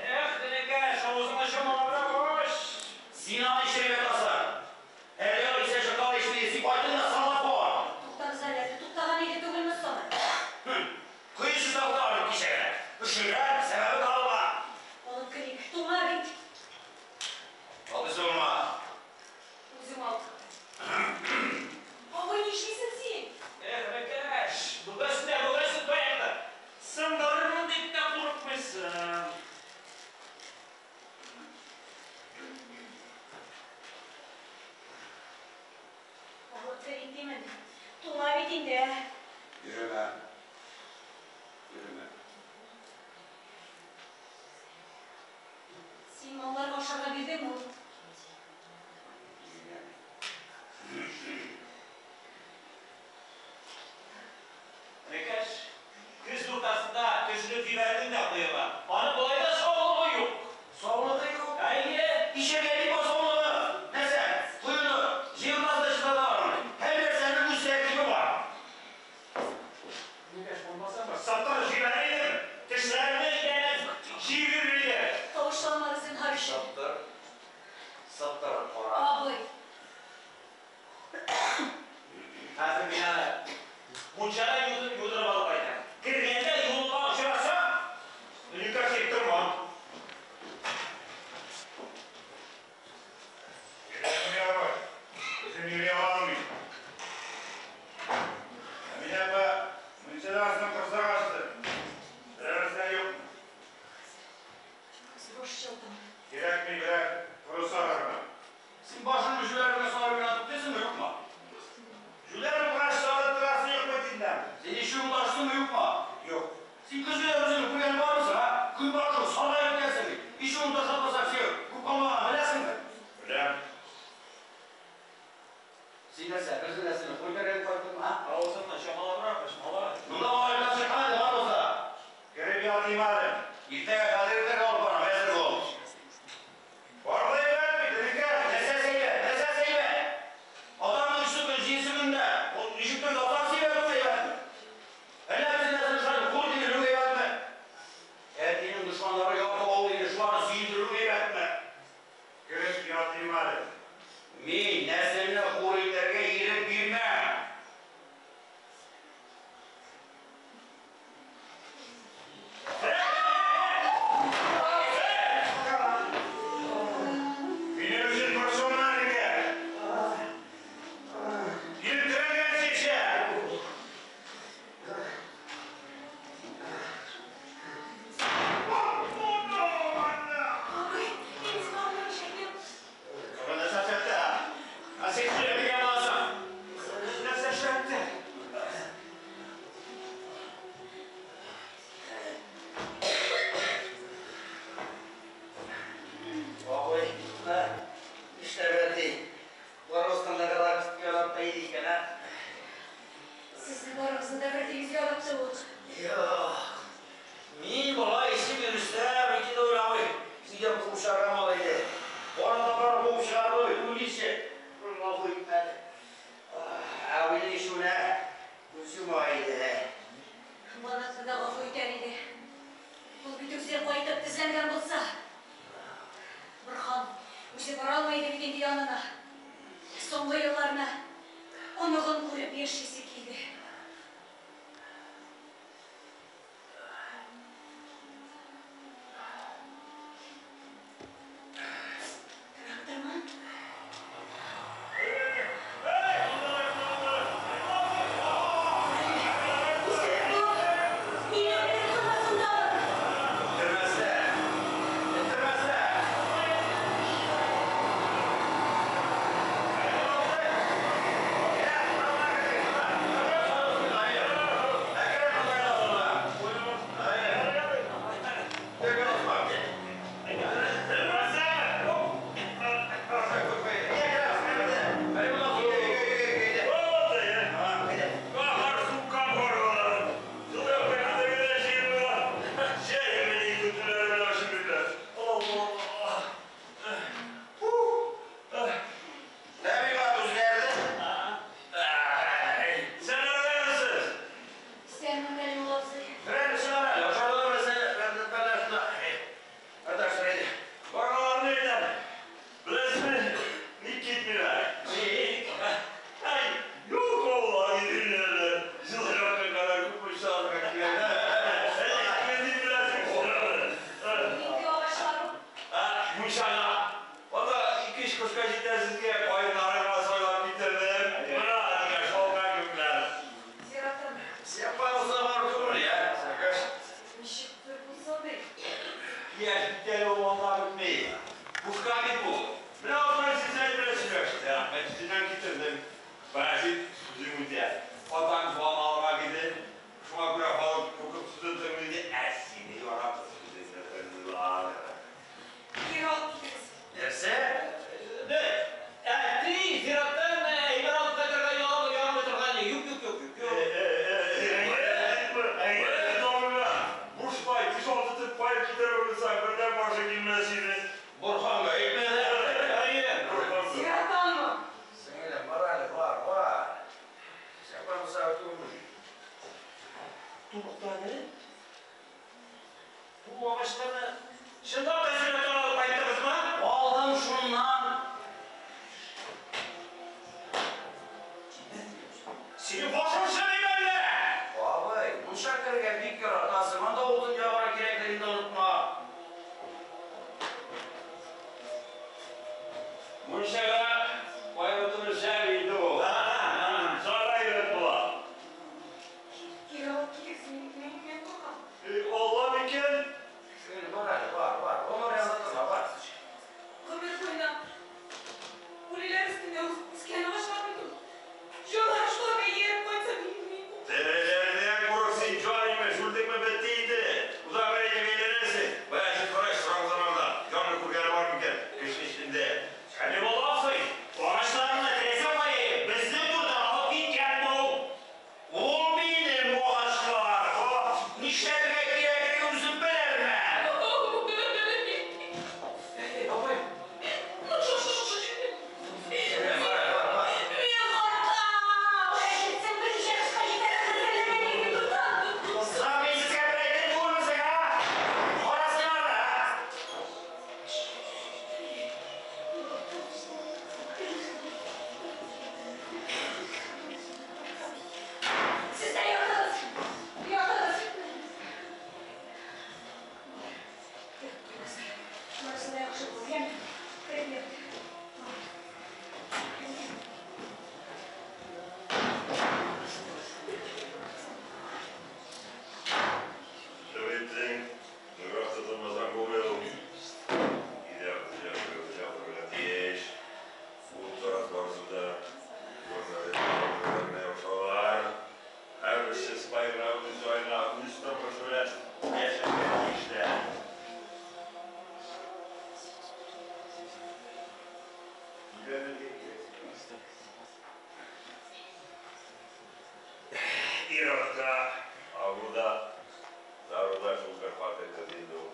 Эх, энекәш, авызыңны чамалабрак ач. Син аны эчереп ятасың. Әле ул исә чакал эчми, син кайттың да саңлап бар. Туктагыз әле, туктаган иде түгелме соң? Көйсез туктаган кичә генә. Өшегән, сәбәбе табылган. Алып керик, туңа бит. Абыйсы булма. Үзем алып киттем. Абый, нишлисең син? Эх, энекәш, бүгәсен дә бүгәсен таякны. Сындырырмын дип тә курыкмыйсың. Алып керик димен. Туңа бит инде. Йөремә. Йөремә. Син малларга ашарга бирдеңме ул? Энекәш, көз уртасында төшереп җибәрдең дә коега. Аның болай да саулыгы юк. Саулыгы юк. Әйе. Ишәргә дип бар саулыгы. Нәрсә? Коены җир уртасында чыгаралар аны. Һәр нәрсәнең үз тәртибе бар. Энекәш, булмаса бер саттырып җибәрер идем. Тешләреңне идәнеп җибәрер идем. Тавышланмагыз зинһар өчен. Саптыр. Саптырып кара. Абый, Хәзер мин аны мунчада юдырып алып кайтам. Кергәндә юлыма очраса, энекәш дип тормам. Кирәкми, абый. Үзем йөри алмыйм. Әминә апа, мунчадан соң корсак ачты. Берәрсенә юкмы? Баш чалдым. Кирәкми, берәр коры сарырмы. Син башыңны җүләреңә салып гына туктыйсыңмы, юкмы? Җүләр булгач салып торасы юкмы диннән? Син ишегең ташысыңмы, юкмы? Юк. Син көзгедә үзеңне күргән бармысың, а? Көн башы саргаеп китәсең бит. Ишегең ташлатмасаң, син күп калмаган, беләсеңме? Беләм. Син нәрсә, берсен нәрсәне хуй бәргән кайттыңмы, а? Авызыңны чамалабрак ач, малай. Монда малай белән чыккан иде, бар булса. Кереп ятыйм әле. Иртәгә хәзер иртәгә алып барам, әзер бул. Барлы әйбәт бит, энекәш. Нәрсә әйбәт, нәрсә әйбәт? Адамның өсті күн, жинсі күнде. Ол ничек түрде атасы әйбәт түгел әйбәтме? Әллә безнең нәрсәне шулай хур дилерү әйбәтме? Әтинең дошманнары ярты авыл иде, шуларны сөендерү әйбәтме? Кереп ятыйм әле. Мин нәселне хур итәргә ирек бирмәм. яратты ул. Юк. Мин болай эчеп йөрсәм, ике дә уйламый, өйдән куып чыгарган мал иде. Барында бар куып чыгарды, үлисе. Гафу итмәде. Ә уйлый шуны күз йома иде. Банатны да гафу итәр иде. Ул бит үзе кайтып тезләнгән булса. Борһан үзе бара алмый иде бит инде янына. Соңгы елларны оныгын күреп яшисе килде. Трактормы? Исерек бу! Нигә белеп тормасын тагын? Бетермәсләр. Бетермәсләр. Табигать үзгәрде. Сен nereden Исәнме, Кәлимулла абзый. Берәр чыгар әле, ашарда берсе, бәлләр шунда. Адаш, әйдә. Бараларны әйтәм. Беләсезме, ник китмиләр? Ник? Ай, юк авылга китмиләр. Җылы якка кадәр күпме чыгарга кирәк. Әй, ни беләсең? Нинди агачлар ул? Мунчага. Анда ике-өч кышка җитә сезгә каеннары гына сайлап китердем. Менә әнә шалкан күкләр. Зираттан Син кайгысына барып түгел, я? Сәкәш. ничек зур булса ди. Яшь бит әле ул анда бетми. Бушка бит бу. Менә алар сезнең белән сөйләште. Рәхмәт сездән китердем. Бәхет сүзең үтә. Атаң туган алырга киде. Шуңа күрә халык куркып сүзен тыңлый иде. Ә сине яратып сүзеңне тыңлыйлар. Кире алып китегез. Нәрсә? Әти, зираттан әйбер алып кайтырга ярамый торган. Юк, юк, юк, юк. Бушбай, теш алтытып каеп китерә белсәң, бердән башы килмәс иде. Борһанга әйтмәде. Әйе. Зираттанмы? Сеңелем, бар әле, бар, бар. Син кайгысына түгел. Туктале. Бу агачларны чынлап та зираттан алып кайттыгызмы? Алдым шуннан. Синең башың шырый әллә? Абый, мунча керергә бик яратасың. Анда утын ягарга кирәклеген дә онытма. Мунчага каен шәп иде ул. Сара әйбәт була. Кире алып китегез. Мин куркам. Алла микән? Сеңелем, бар әле, бар, бар. Гомер янында торма, бар. Гомер буена үлеләр өстендә үскән агачлар бит ул. Җаннары шуларга ияреп кайтса, мин Тереләрдән курык син, җан имеш, үлдеңме бетте инде. Узак әйтеп әйләнәсең. Бая син караш сорагыз анарда. Җанны күргәне бар микән? Кеше эчендә. Кәлимулла абзый, агачларны теләсә кая безнең турыдан алып киткән бу. Ул минем агачлар. Нишләргә кирәклеген үзем белермен. Әй, бабай. Сеңелем, бар әле, бар, бар. Мин куркам! Әйтсәң, берничә кышка җитәр, хәзерләгән идем турыдан. Сам мин сезгә бер әйтеп түгелмесең, а? Карасын аны, а? Сез дә ятыгыз! Ятыгыз! Ятыгыз. Барысы да яхшы булыр, яме? Кереп ят. Шәп ныграк тотынмасаң булмый ул. Өйдә ятырга тиеш. Ут тарас барысы да күрмәле охшалар. Һәрберсе спайга үз җаена, үз тормышы белән яшәргә тиешләр. Өйләнергә кирәк. Ир-атка Табу да, зару да шул бер хатын-кыз инде ул.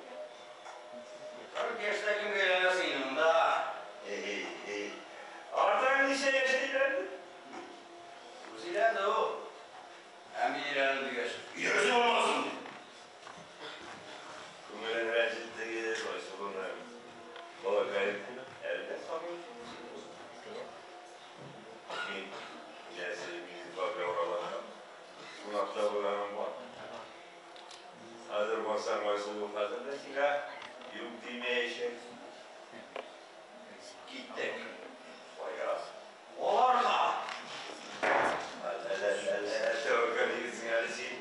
40 яшьтә кемгә өйләнәсең инде монда? Атаң ничә яшьтә өйләнде? Үзе өйләнде ул. Ә мин өйләнәм дигәч, йөзем булмасын ди. Күңелен рәнҗеттегез, Айсылуның. Балакаем, әле дә сабый. Мин нәсел Миңзифа белән аралашам. Кунакта булганым бар. Хәзер барсаң, Айсылу хәзер дә сиңа юк димәячәк. Киттек. Кая? Аларга. Әле, әле, тәвәккәл егетсең әле син.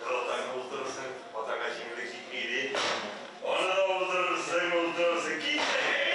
Атаңны уздырырсың, атаңа җиңеллек җитми ди. Аны да уздырырсың, уздырырсың. Киттек, әйдә!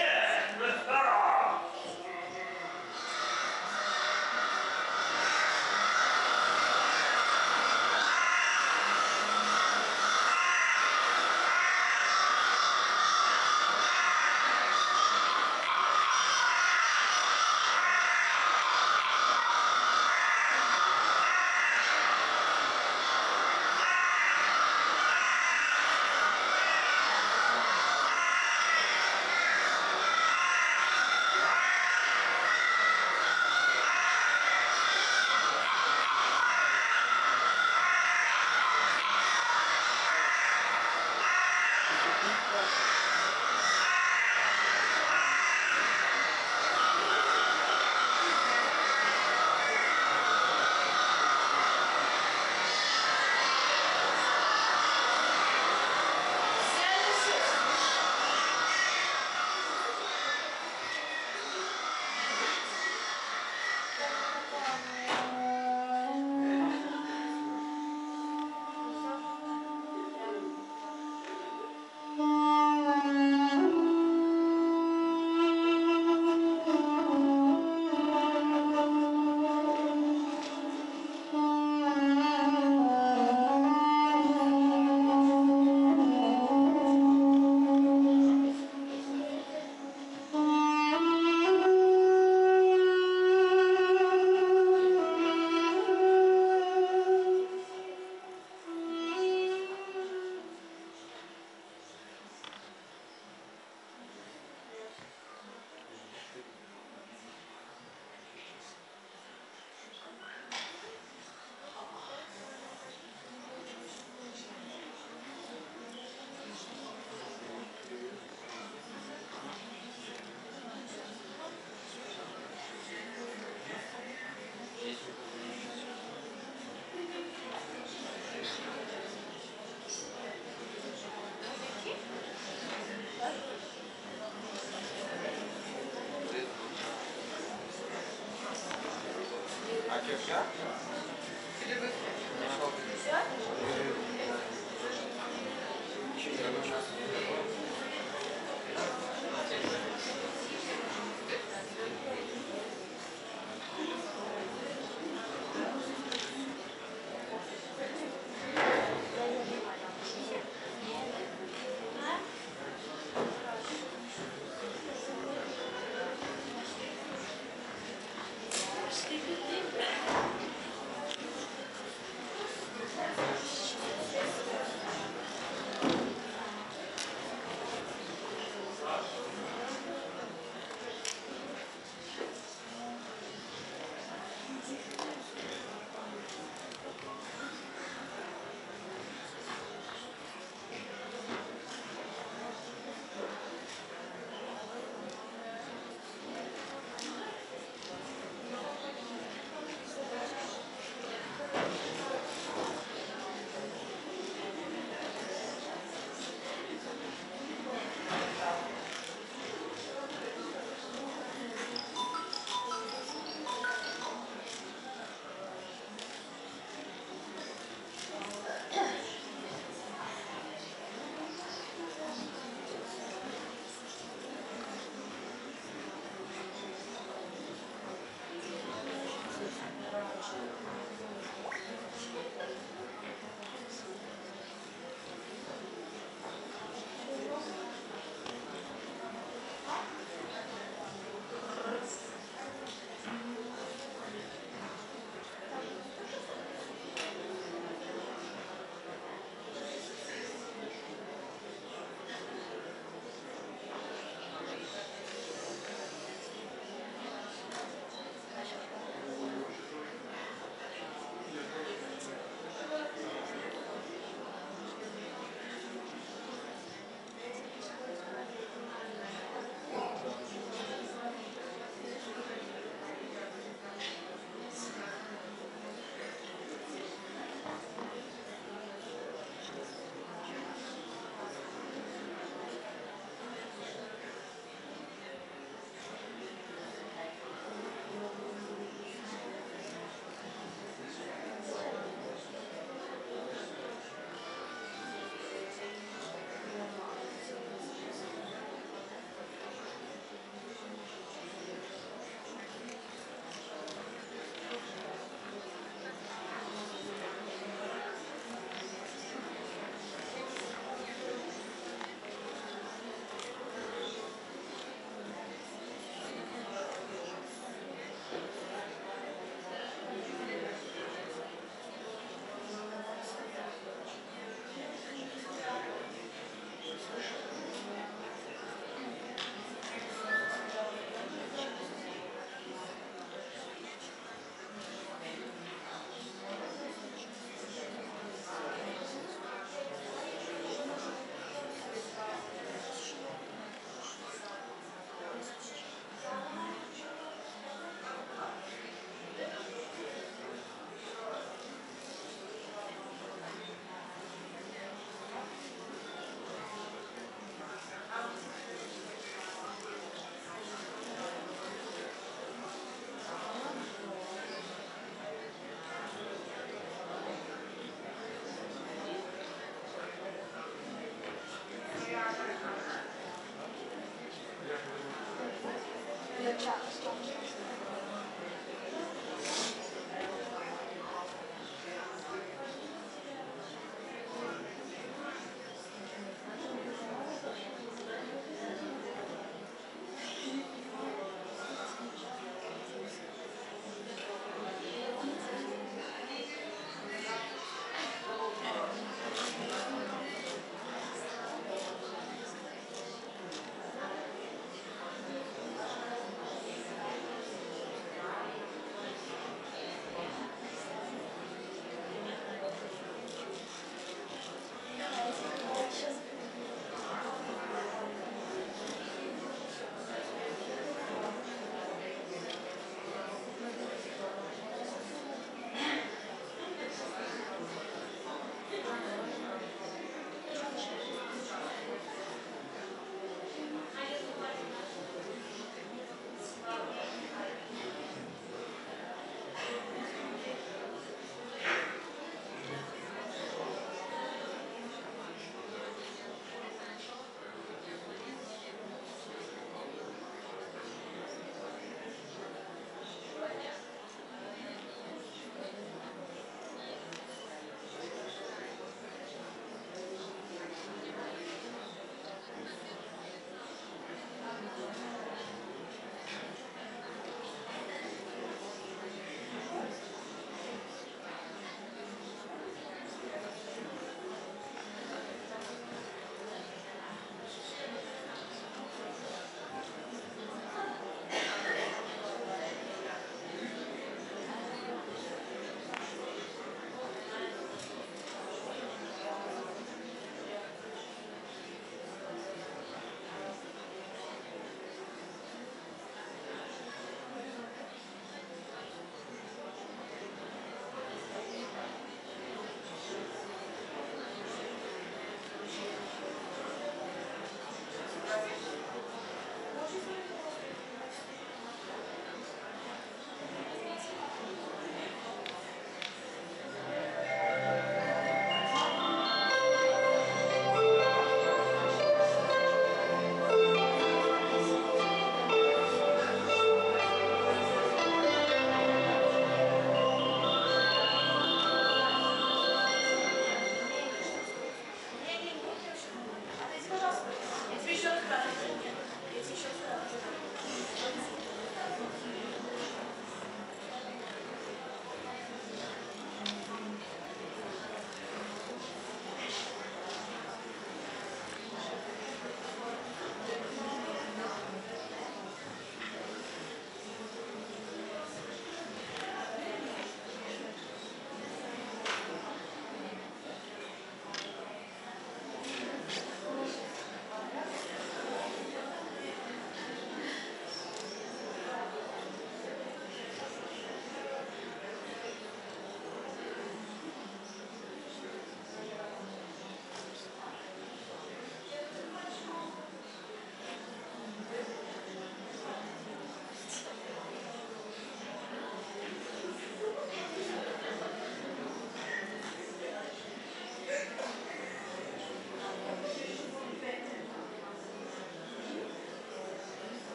Исәнмесез!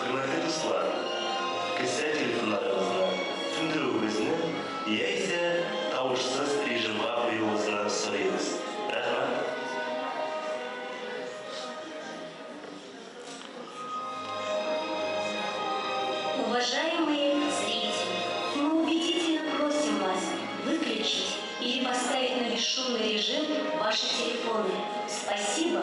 Хөрмәтле дуслар, кесә телефоннарыгызны сүндерүегезне яисә тавышсыз режимга куюыгызны сорыйбыз. Рәхмәт. Уважаемые зрители, мы убедительно просим вас выключить или поставить на бесшумный режим ваши телефоны. Спасибо!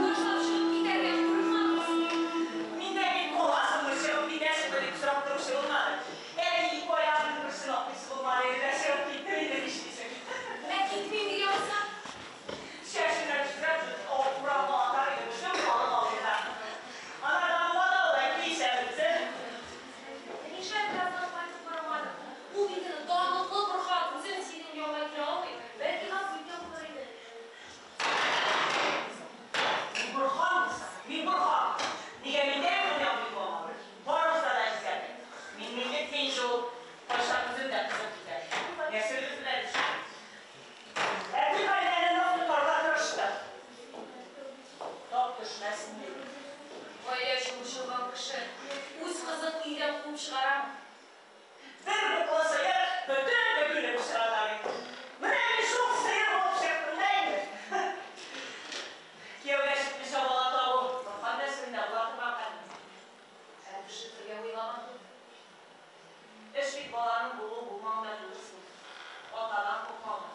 Башлап чыгып китәргә курыкмадыгыз. Миннән бит каласыңмы, чыгып китәсеңме дип сорап торучы булмады. Әти ике аягының берсен атлыйсы булмады инде, чыгып киттем инде, нишлисең? Ә китмим дигән булса? Чәченнән төшерәп, урамга атар идем, шым халык алдында. Анардан була да ул, әти исәбебезе. Нишләп бераздан кайтып карамадың? Ул бит инде данлыклы Борһан, үзен синең янга килә алмый. Бәлки гафу иткән булыр иде. Мин Борһан булсам, мин Борһан. Нигә миндә генә бит булмады? Барыбызда да исәп. Мин милләт мин шул. Кайчан үзем дә кызып китәр. Нәселебез белән шул. Әти гаиләне нык тотарга тырышты. Тап төшмәсен дип. Гаилә өчен борчылган кеше үз кызын өйдән куып чыгарамы? Бер ботлы сыер бөтен көтүне пычрата бит. Менә мин шул сыер булып чыктым да инде. Кияүгә чыкмыйча бала табу Борһан нәселендә була торган хәл. Ә пешертергә уйламадың? Эш бит баланың булу-булмавында түгел шул. Атадан куркмауда.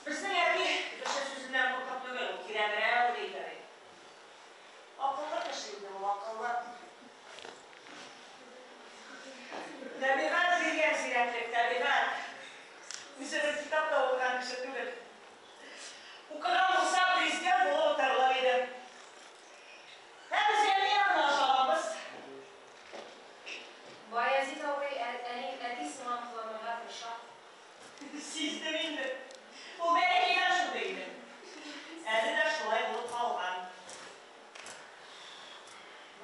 Безнең әти кеше сүзеннән куркып түгел, ул тирәнрәк уйлый иде. Акыллы кеше иде ул, акыллы. Табигать биргән зирәклек, табигать. Үзе бер китап та укыган кеше түгел. Укыган булса, президент булып утырыр иде. Ә без әни янына ошаганбыз. Баязит абый әни әти сыман кыланырга тырыша. Сиздем инде. Ул бәләкәйдән шундый иде. Әле дә шулай булып калган.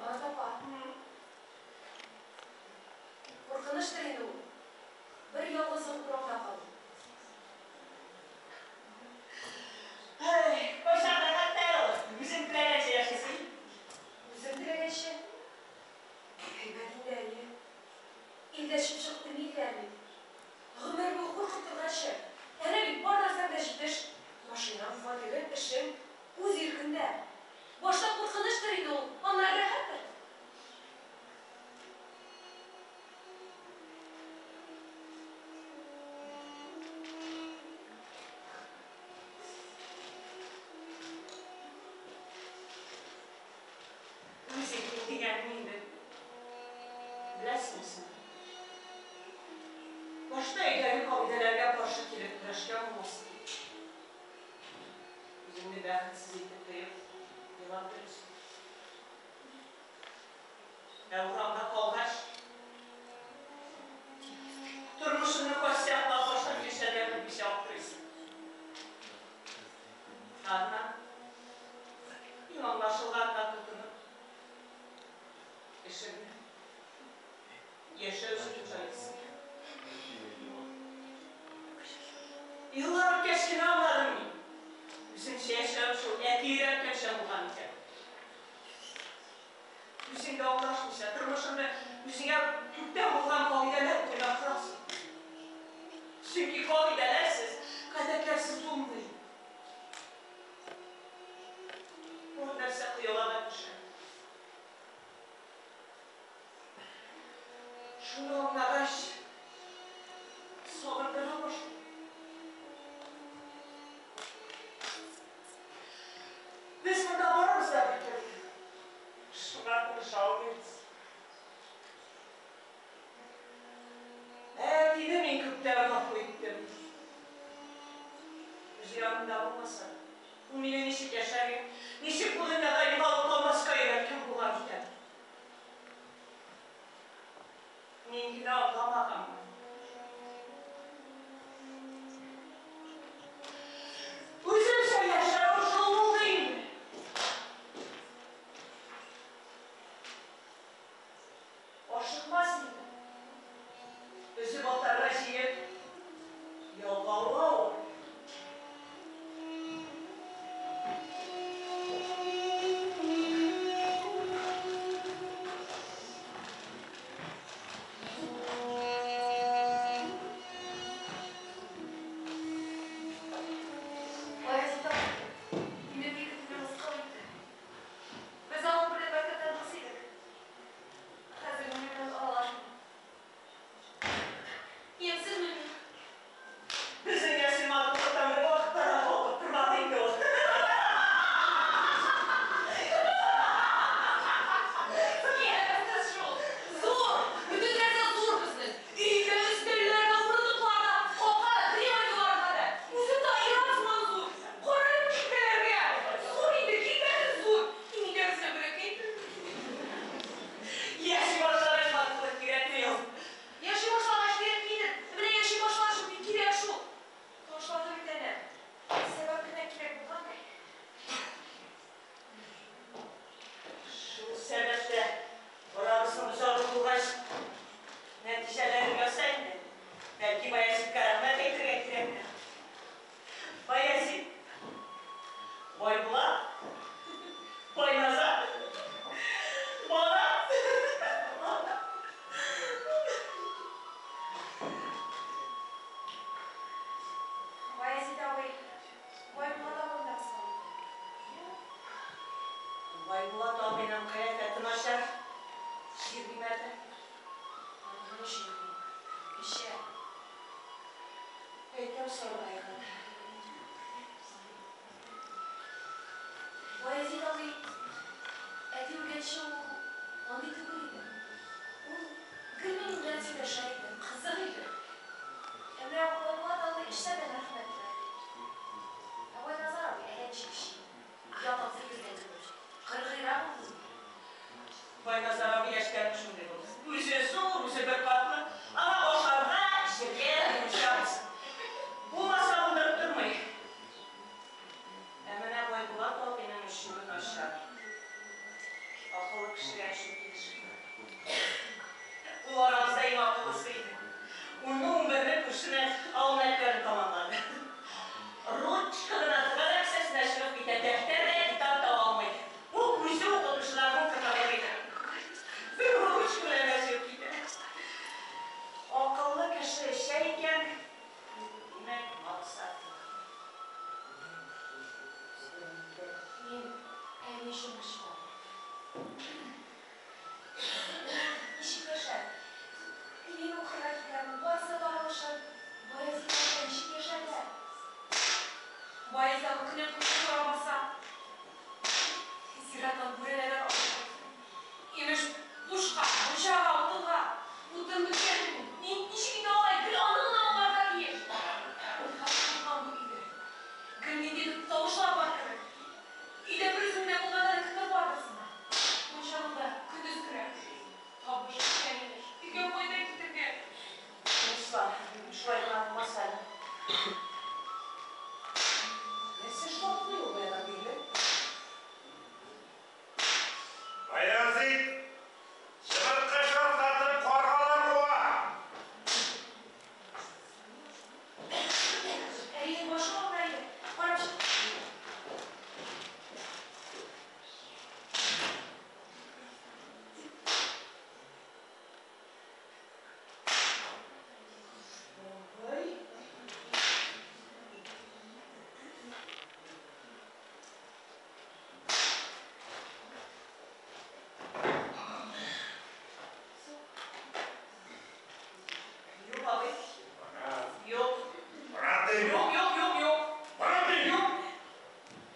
Марат апа, куркынычтыр инде ул. Бер ялгызың урамда калу. Әй, кайчан рәхәт тә ул. Үзең теләгәнчә яшисең. Үзем теләгәнчә. Әйбәт инде, әйе. Илдә чыпчык өрмиләр бит. Гомер буе куркып торганчы. Әнә бит бар нәрсәң дә җитеш. Машинаң, фатирың, эшең үз иркеңдә. Башта куркынычтыр инде ул, аннары рәхәттер. Үз иркең дигәнең инде. Беләсеңме син? Башта өйдәге кагыйдәләргә каршы килеп көрәшкән буласың. Үзеңне бәхетсез итеп тоеп, елап йөрисең. Ә урамда калгач, тормышыңны кайсы яклап башлап яшәргә белмичә аптырыйсың. Аннан иң аңлашылганына тотынып, эшеңне, яшәү өчен җайлыйсың. Еллар үткәч кенә аңладым мин. Үзеңчә яшәү шул әти өйрәткәнчә булган икән. Үзеңдә аңлашмыйча, тормышыңны үзеңә күптән булган кагыйдәләр буйлап корасың. Чөнки кагыйдәләрсез, гадәтләрсез булмый. Ул нәрсә коела да төшә. Шуны аңлагач, сагындыра башлый. Без монда барыбыз да бер төрле. Шуңа тырыша алмыйбыз. Әтине мин күптән гафу иттем. Үзе янында булмаса, ул мине ничек яшәргә, ничек бу дөньяда югалып калмаска өйрәткән булган икән. Мин генә аңламаганмын. Үземчә яшәү шул булды инде. начар. Чирлим әле. Аны чирли. Эчә. Әйтәм саргайган. Баязит абый, әти үлгәнче ул андый түгел иде. Ул гел минем белән сөйләшә иде, кызык иде. Ә менә Байбулат абый эчсә дә мәрхәмәтле. Ә Байназар абый әллә ничек эчми. Ят абзый йөргән кебек. Кыргыйрак ул безгә. Байназар абый яшьтән шундый булды. Үзе зур, үзе беркатлы. Аңа ашарга, эчәргә, мунча булсын. Булмаса булдырып тормый. Ә менә Байбулат абыйның эчүе начар. Акыллы кешегә эчү килешми. Ул арабызда иң акыллысы иде. Унны-унберне күршене авыл мәктәбен тәмамлады. Ручка гына тыга да кесәсенә чыгып китә, дәфтәр дә, китап та алмый. Ул үзе укытучыларның кытыгы иде. Бер ручка белән дә чыгып китә. Акыллы кеше эчә икән, димәк, максат юк. Мин әни өчен борчылам. Ничек яшәр? Мин укырга китәм, барысы да алышыр. Баязит абый ничек яшәрләр? Баязит абый көннән-көн чукыра баса. Зираттан бүрәнәләр алып кайтты. Имеш, бушка, мунчага, утынга. Утын беткән. Ничек инде алай? Гел аны гына аңларга тиеш. Һәм куркам бу өйдә. Гел ниндидер тавышлар бар кебек. Өйдә бер үзем генә булганда да кемдер бардыр сыман. Мунчаны да көндез керәм. Табыш беткән имеш. Өйгә кайдан китергән? Руслан, шулай гына булмас әле. Нәрсә шартлый ул баядан бирле? Баязит, чыбыркы шартлатып каргалар куа. Әйе, башы авырта иде. Карап чык. Ой. Юк, абый. Юк. Бана дим. Юк, юк, юк, юк. Бана дим. Юк.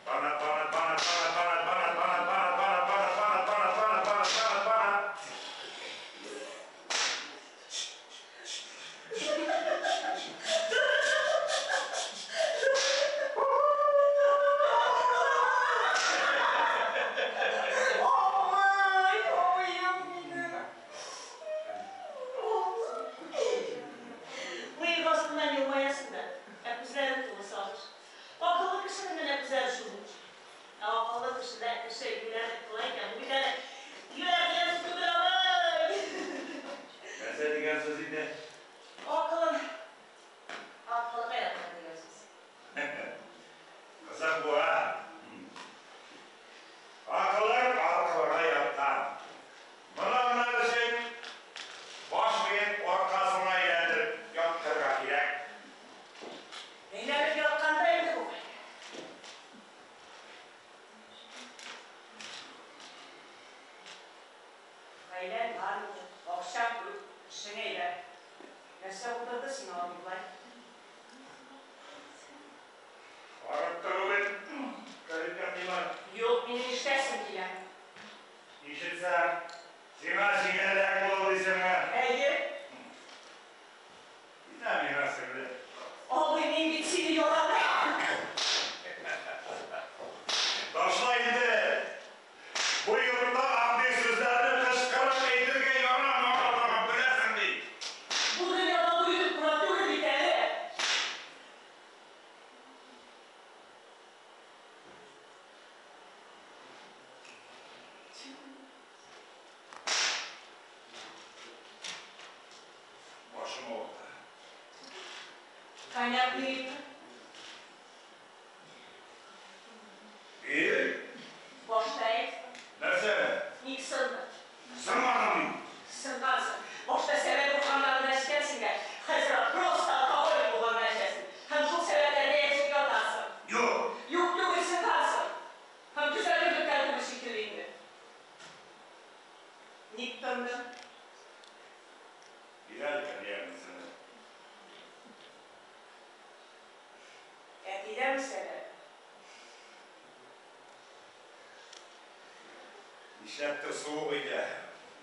Бана, бана, бана, бана, бана, бана, бана, бана, бана, бана, бана, бана, бана, бана, бана, бана. Абый, абыем минем. Мыек астыннан елмаясың да, ә күзләрең тулы сагыш. Акыллы кешенең генә күзләре шул. Ә акыллы кешедә кеше юләрлек кыла икән, бу бит әле юләр дигән сүз түгел, абый. Нәрсә дигән сүз инде? Акылын акылга яткан дигән сүз. Кызык бу, а? Акылың аркылыга яткан. Моны аңлар өчен баш миен аркасына әйләндереп яткырырга кирәк. Әйләнеп ятканда инде бу. Гаиләң бар инде, акчаң күп, эшең әйбәт. Нәрсә булдырды сине абый болай? Арып тору бит. Кәрим Якимов. Юк, минем ишетәсем килә. Ишетсәң, сиңа җиңелрәк булыр дисеңме? Әйе. Инә миңа сеңле. Абый, мин бит сине яратам. Ташла инде. Бу йортта андый сүзләрне кычкырып әйтергә ярамаганлыгын беләсең бит. Бу дөньяда бу йорт кына түгел бит әле. Башым авырта. Коньяк бирим. Бир. Башта әйт. Нәрсә? Ник сынды? Сынмадым мин. Сынгансың. Башта сәбәп булганнарын да эчкәнсең дә, хәзер просто алкоголик булганны эчәсең. Һәм шул сәбәпләрне эчеп ятасың. Юк. Юк түгел, сынгансың. Һәм төзәлерлек тә түгел шикелле инде. Нишләптер суык өйдә.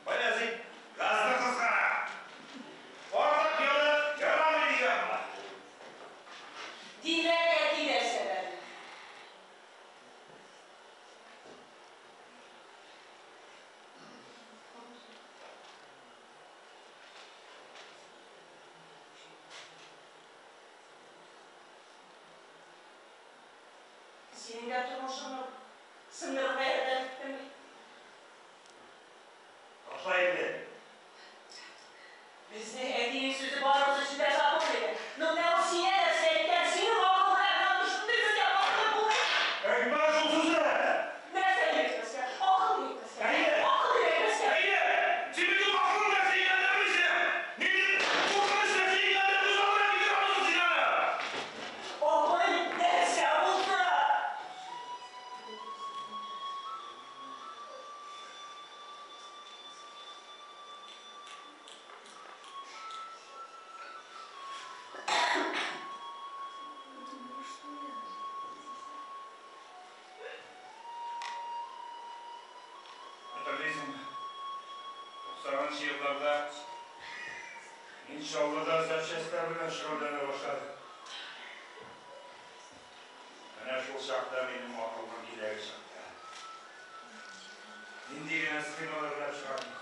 Баязит газны кызгана. Артык елы ярамый дигән була. Димәк, әти дә сәбәп. Синең дә тормышыңны сындырырга ярдәм иттем бит. Ташла инде. Безнең әтинең сүзе барыбыз өчен дә закон иде. Ну, менә ул сиңа нәрсә әйткән, синең акылга менә шундый сүзгә каршы булмый. Әйтмә шул сүзне! Нәрсә әйтмәскә? Акыл әйтмәскә. Әйе. Акыл әйтмәскә. Әйе! Син бит акылың нәрсә икәнен белмисең! Нинди куркыныч нәрсә икәнен күз алдына китерә алмыйсың син аны! Абый, нәрсә булды? Хәтерлисеңме? 90нчы елларда мин Чаллыда запчастьлар белән шөгыльләнә башладым. Менә шул чакта минем акылның кирәге чыкты. Нинди генә схемалар уйлап чыгармыйм.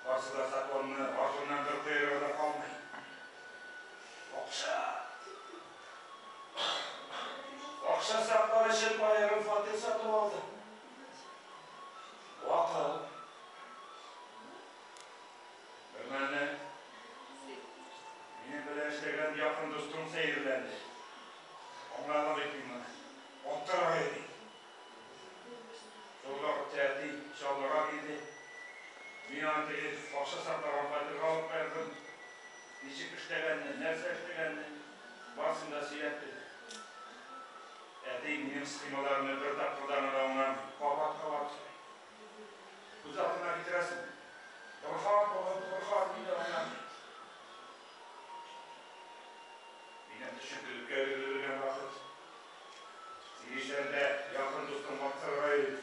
Барсы да законны артыннан бер койрыгы да калмый. Акча! Акча саклар өчен аерым фатир сатып алдым. Вакыт. Бермәлне минем белән эшләгән якын дустым сәерләнде. Аңладым бит мин моны. Аттырырга йөри. Шул вакытта әти Чаллыга килде. Мин аны теге акча саклаган фатирга алып кайттым. Ничек эшләгәнне, нәрсә эшләгәнне барысын да сөйләп бирде. Әти минем схемаларымны бер тапкырдан гына аңламый. Кабат-кабат сорый. Күз алдына китерәсең. Борһан бабай, Борһан мине аңламый. Минем төшенкелеккә бирелгән вакыт. Сигезләрдә якын дустым аттырырга йөри.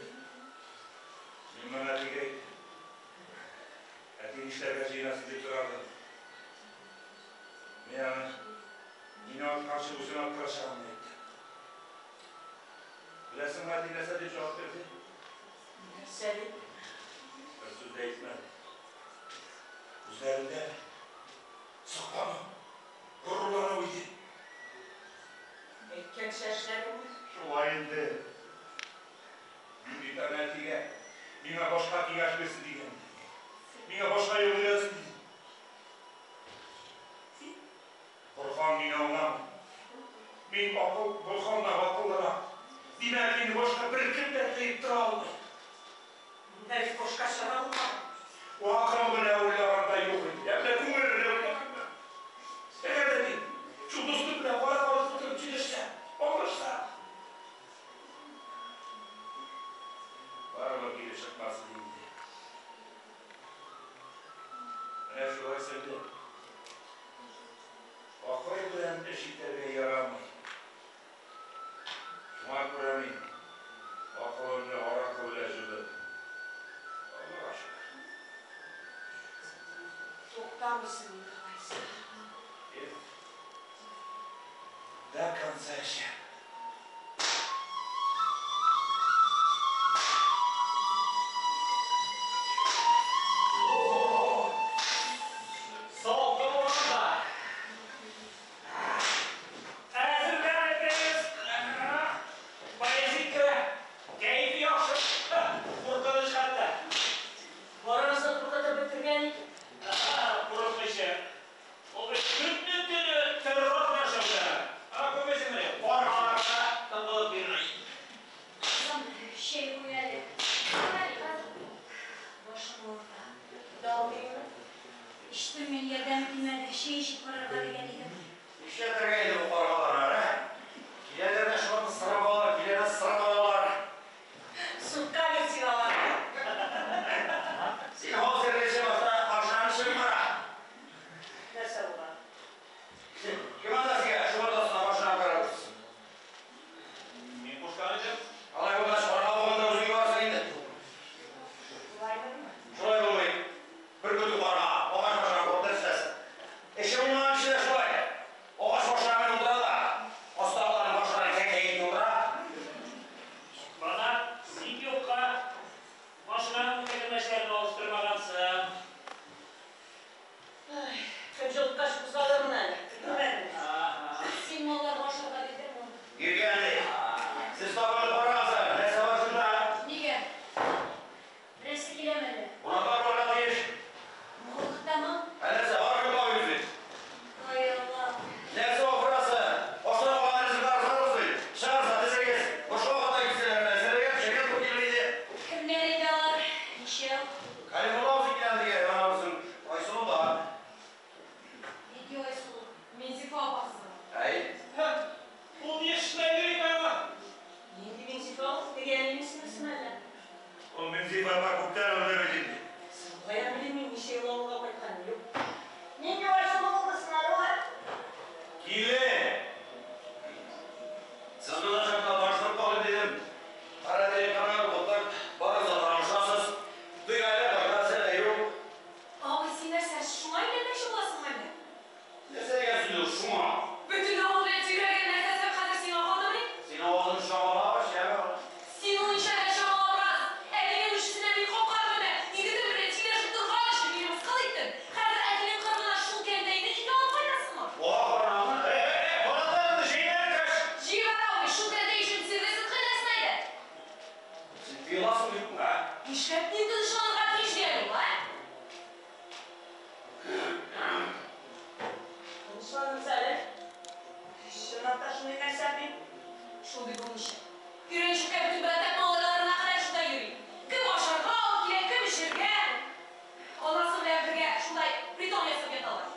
Мин моны әтигә әйттем. Әти нишләргә җыенасың дип сорады. Мин аны мине атканчы үзен аттырачагымны әйттем. Беләсеңме, әти нәрсә дип җавап бирде? Нәрсә дип? Бер сүз дә әйтмәде. Күзләрендә соклану, горурлану иде. Әйткәнчә эшләдеңме? Шулай инде. Мин бит аны әтигә, миңа башка киңәш бирсен дигән. Миңа башка юл өйрәтсен дидем. Борһан мине аңламый. Мин акыл Борһаннан акыллырак. Димәк, мине башка беркем дә тыеп тора алмый. Менә бит башка чара булмады. Акыл белән уйлаганда юк иде. Ә менә күңел белән уйлаганда. Әгәр дә мин шул дустым белән кара-каршы утырып сөйләшсәм, аңлашсам. Барыбер килеп чыкмас иде инде. Менә шулай сеңлем. Акыл белән эш итәргә ярамый. Шуңа күрә мин акылымны аракы белән җудым. Аллага шөкер. Туктамыйсың инде алайса. Эх. До конца эчәм. Салкын урында. Әзерләнегез. Баязит керә. Кәефе яхшы. Куркыныч хәтта. Барыбызны куркытып бетергән икән. Курыкмыйча. Ул бит көне-төне террор белән шөгыльләнә. Ана күрмисеңмени? Каргалар чакта күптән үлде бит инде. Каян белим мин ничә ел авылга кайтканын, юк. Нинди Айсылу булды соң әле ул, ә? Килен! Сез монда чакта таныштырып калыйм дидем. Кара дигән кара, вот барыгыз да танышасыз. Туй әле, бер нәрсә дә юк. Абый, син нәрсә, шуңа өйләнмәкче буласыңмы әллә? Нәрсә дигән сүз ул, шуңа? Бөтен авыл белән сөйләгән нәрсәсе хәзер сиңа калдымыни? Син авызыңны чамалап, яме. Син ул ничәгә чамалап бераз. Әтинең үчесенә мин капка төбендә егетем белән сөйләшеп торган өчен мине мыскыл иттең. Хәзер әтинең кырыгына шул кәнтәйне өйгә алып кайтасыңмы? Балаларны җыйнар каш. Җибәр, абый, шул кәнтәй өчен серлесен кыйнасың әйдә. Син тыеласың юкмы, ә? Нишләп мин тынычланырга тиеш ди әле ул, ә? Тынычланыгыз әле. Чынлап та шундый нәрсә бит. Шундый булмыйча. Өйрәнчеккә бөтен бәләтәк малайларына кадәр шунда йөри. Кем ашарга алып килә, кем эчәргә. Анасы белән бергә шундай притон ясап яталар.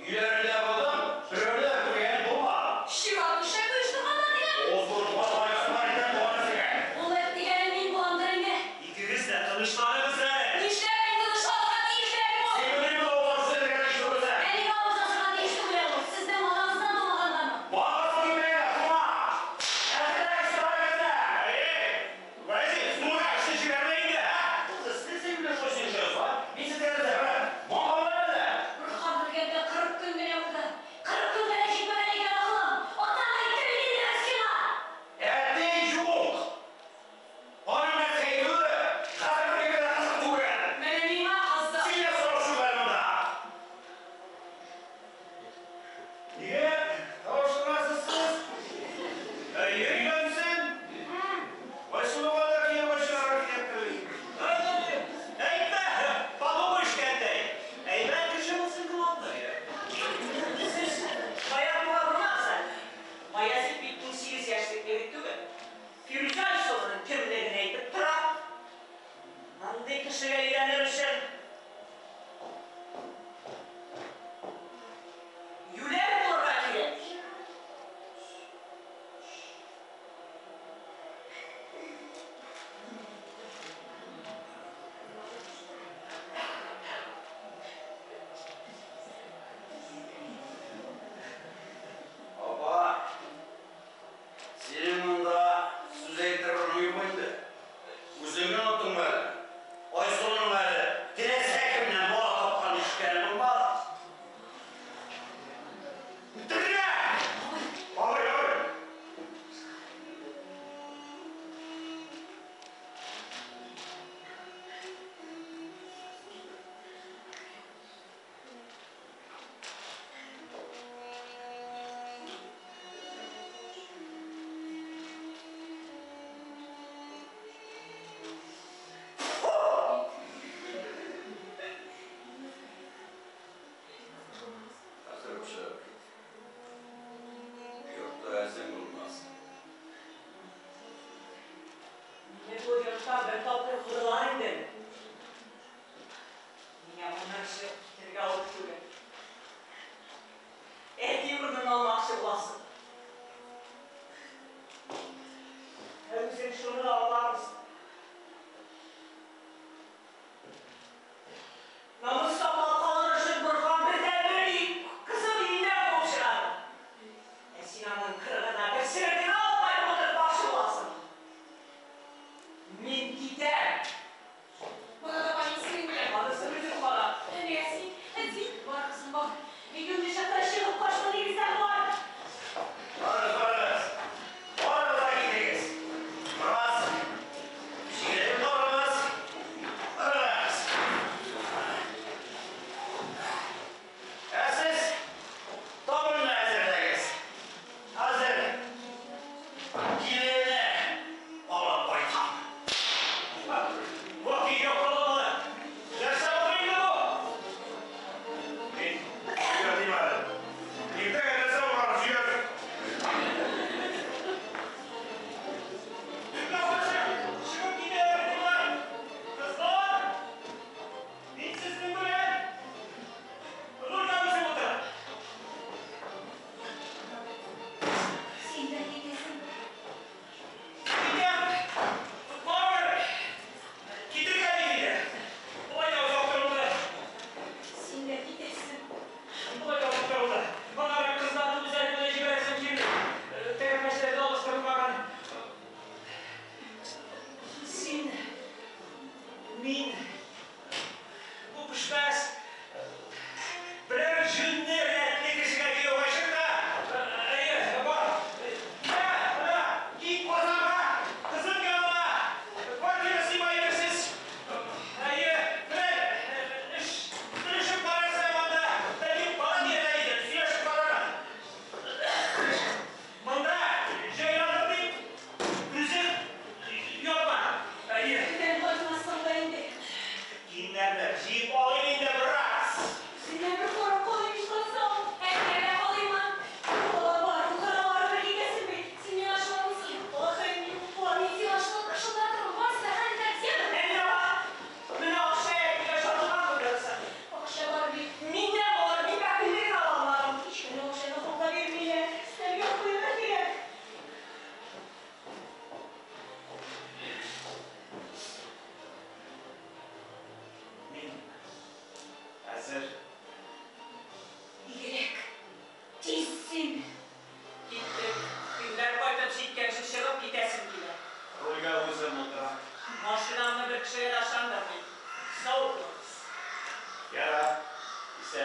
Өйләрендә булдым, берәүне дә күргәнем булмады. Чират нишләп оештырганнар дигән? Ул башка икән, туганы сиңа. Ул эт дигәне мин буламдыр инде. Икегез дә тынычланыгыз әле. Нишләп мин тынычланырга тиеш әле ул? Син белмиме ул сүз әйтергә тиеш түгелсең? Ә нигә авыз ачырга тиеш түгел әле ул? Сезнең анагыздан тумаганнармы? Багасы килмәгән, шуңа! Әзерәк сорагыз да! Әйе! Вәзи, суга эшне җибәрмә инде, ә? Сез син белән шулай сөйләшәсез, а? Мин сезгә нәрсә, менә, маңгайлар әле. Борһан белгәнгә 40 көн генә булды. 40 көн генә җитмәгән икән акылың. Атаң әйтте бит инде сиңа. Әти юк! Аның нәрсә әйтүе хәзер беркемгә дә кызык түгел. Менә миңа кызык. Син дә сорашып әле монда. Нигә тавышланасыз сез? Әйе, өйләнсен. Айсылуга да кияүгә чыгарга кирәктер бит. Әйтмә, подумаешь, кәнтәй. Әйбәт кеше булсын, главное. Сез аяк була булмагыз әле. Баязит бит 18 яшьлек егет түгел. Фирүзә Айсылуның кемлеген әйтеп тора. Андый кешегә өйләнер өчен юләр булырга кирәк. Апа, синең монда сүз әйтер урының юк инде. Үзеңне оныттыңмы әле? Айсылуның әле теләсә кемнән бала тапкан ишеткәне булмады. Үтерә! Абый, абый! Хәзер үк чыгып кит. Йортта әзең булмас. Мине бу йортта бер тапкыр кудылар инде. Миңа моннан чыгып китәргә авыр түгел. Әти урынын алмакчы буласың. Ә үзең шуны да аңлармысың? Намус саклап калыр өчен Борһан бердәнбер кызын өеннән куып чыгарды. Ә син аның кырыгына бер серегенә алып кайтып утыртмакчы буласың. Мин китәм. Бала да мин синең белән. Анысы үзең кара. Әни, син, әти, бар кызым, бар. Мин юньле чакта чыгып качма дигезләр бар. Барыгыз, барыгыз. Барыгыз да китегез. Бераз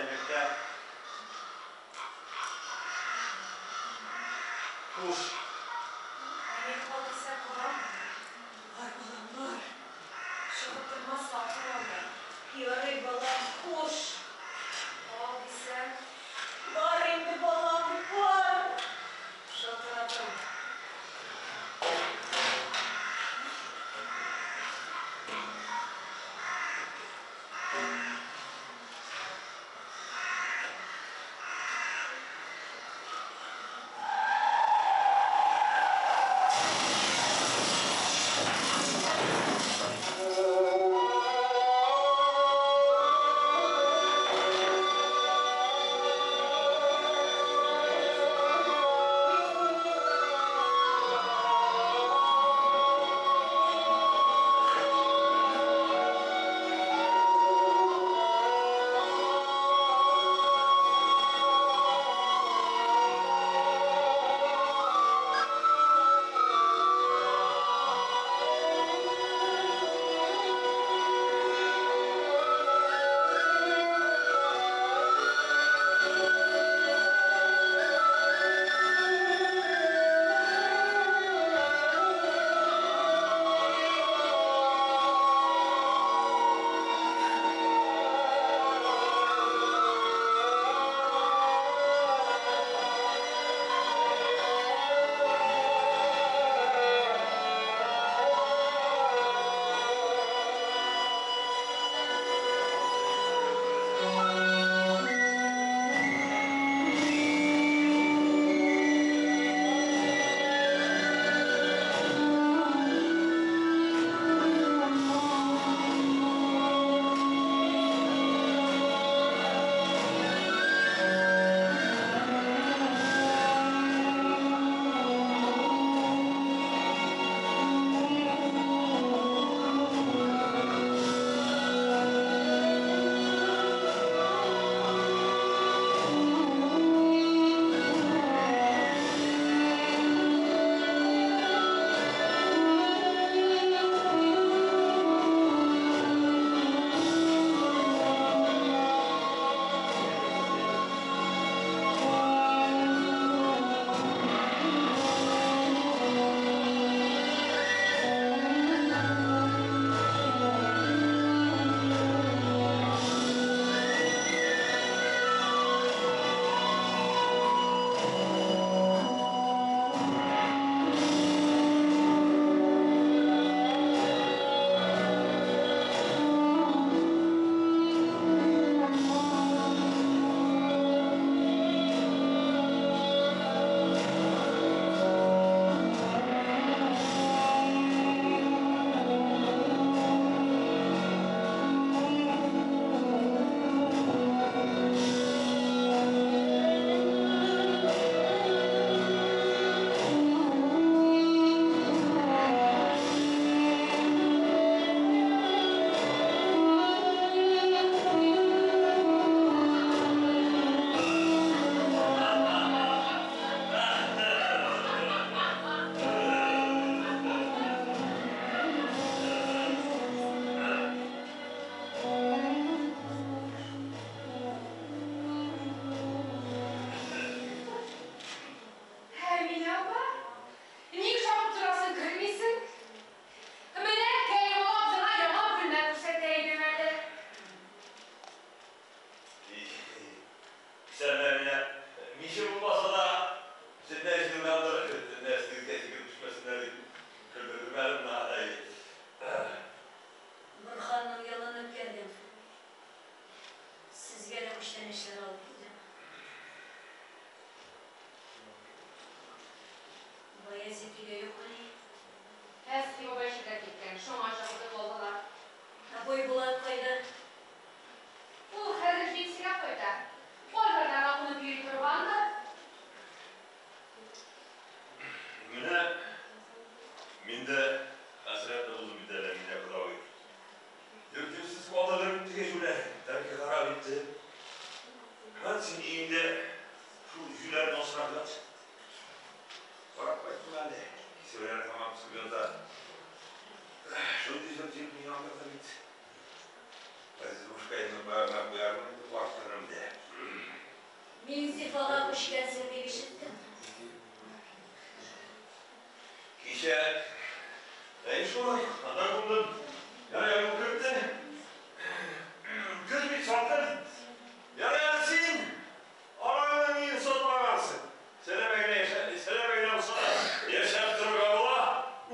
Исәнлектә. Хуш. Ә мин кал дисәң калам. Бар, балам, бар. Чыгып тормас акыл анда. Ярый, балам, хуш. Кал дисәң. Бар инде, балам, бар. Шылтыратырмын. Әминә апа, ник чабып торасың, кермисең? Менә Кәримулла абзыйга яңа бүлмә күрсәтә идем әле. Исәнме, Әминә. Миче булмаса да, син нәрсәдер, нәрсәгә сикереп төшмәсеннәр дип көлдердем әле менә. Борһанның ялын үткәрдем. Сезгә дә күчтәнәчләр алып килдем. Баязит өйдә юкмыни? Әсхи бабай эшкә киткән, шуңа чакыртып алдылар. Ә Байбулат кайда? Ул хәзер пенсиягә кайта. Кайларда гына кунып йөри торгандыр. Менә мин дә хәсрәтле булдым бит әле, Әминә кодагый. Йорт-җирсез калдылар бит теге җүләр. Тәмки харап итте. Хәзер син өеңдә шул җүләрне асрап ят. Карап кайттым әле. Кисәүләре тәмам песеп ята. Шундый җыр җыеп мин яндырды бит. Газиз бушкайны багына куярмын инде карт көнемдә. Миңзифага күчкәнсең дип ишеттем. Кичә, әй шулай, анда булдым. Ярый әле ул кертте. Көз бит салкын. Ярый әле син араңның өен сатмагансың. Сәләмә генә яшә, сәләмә генә булса да яшәп торырга була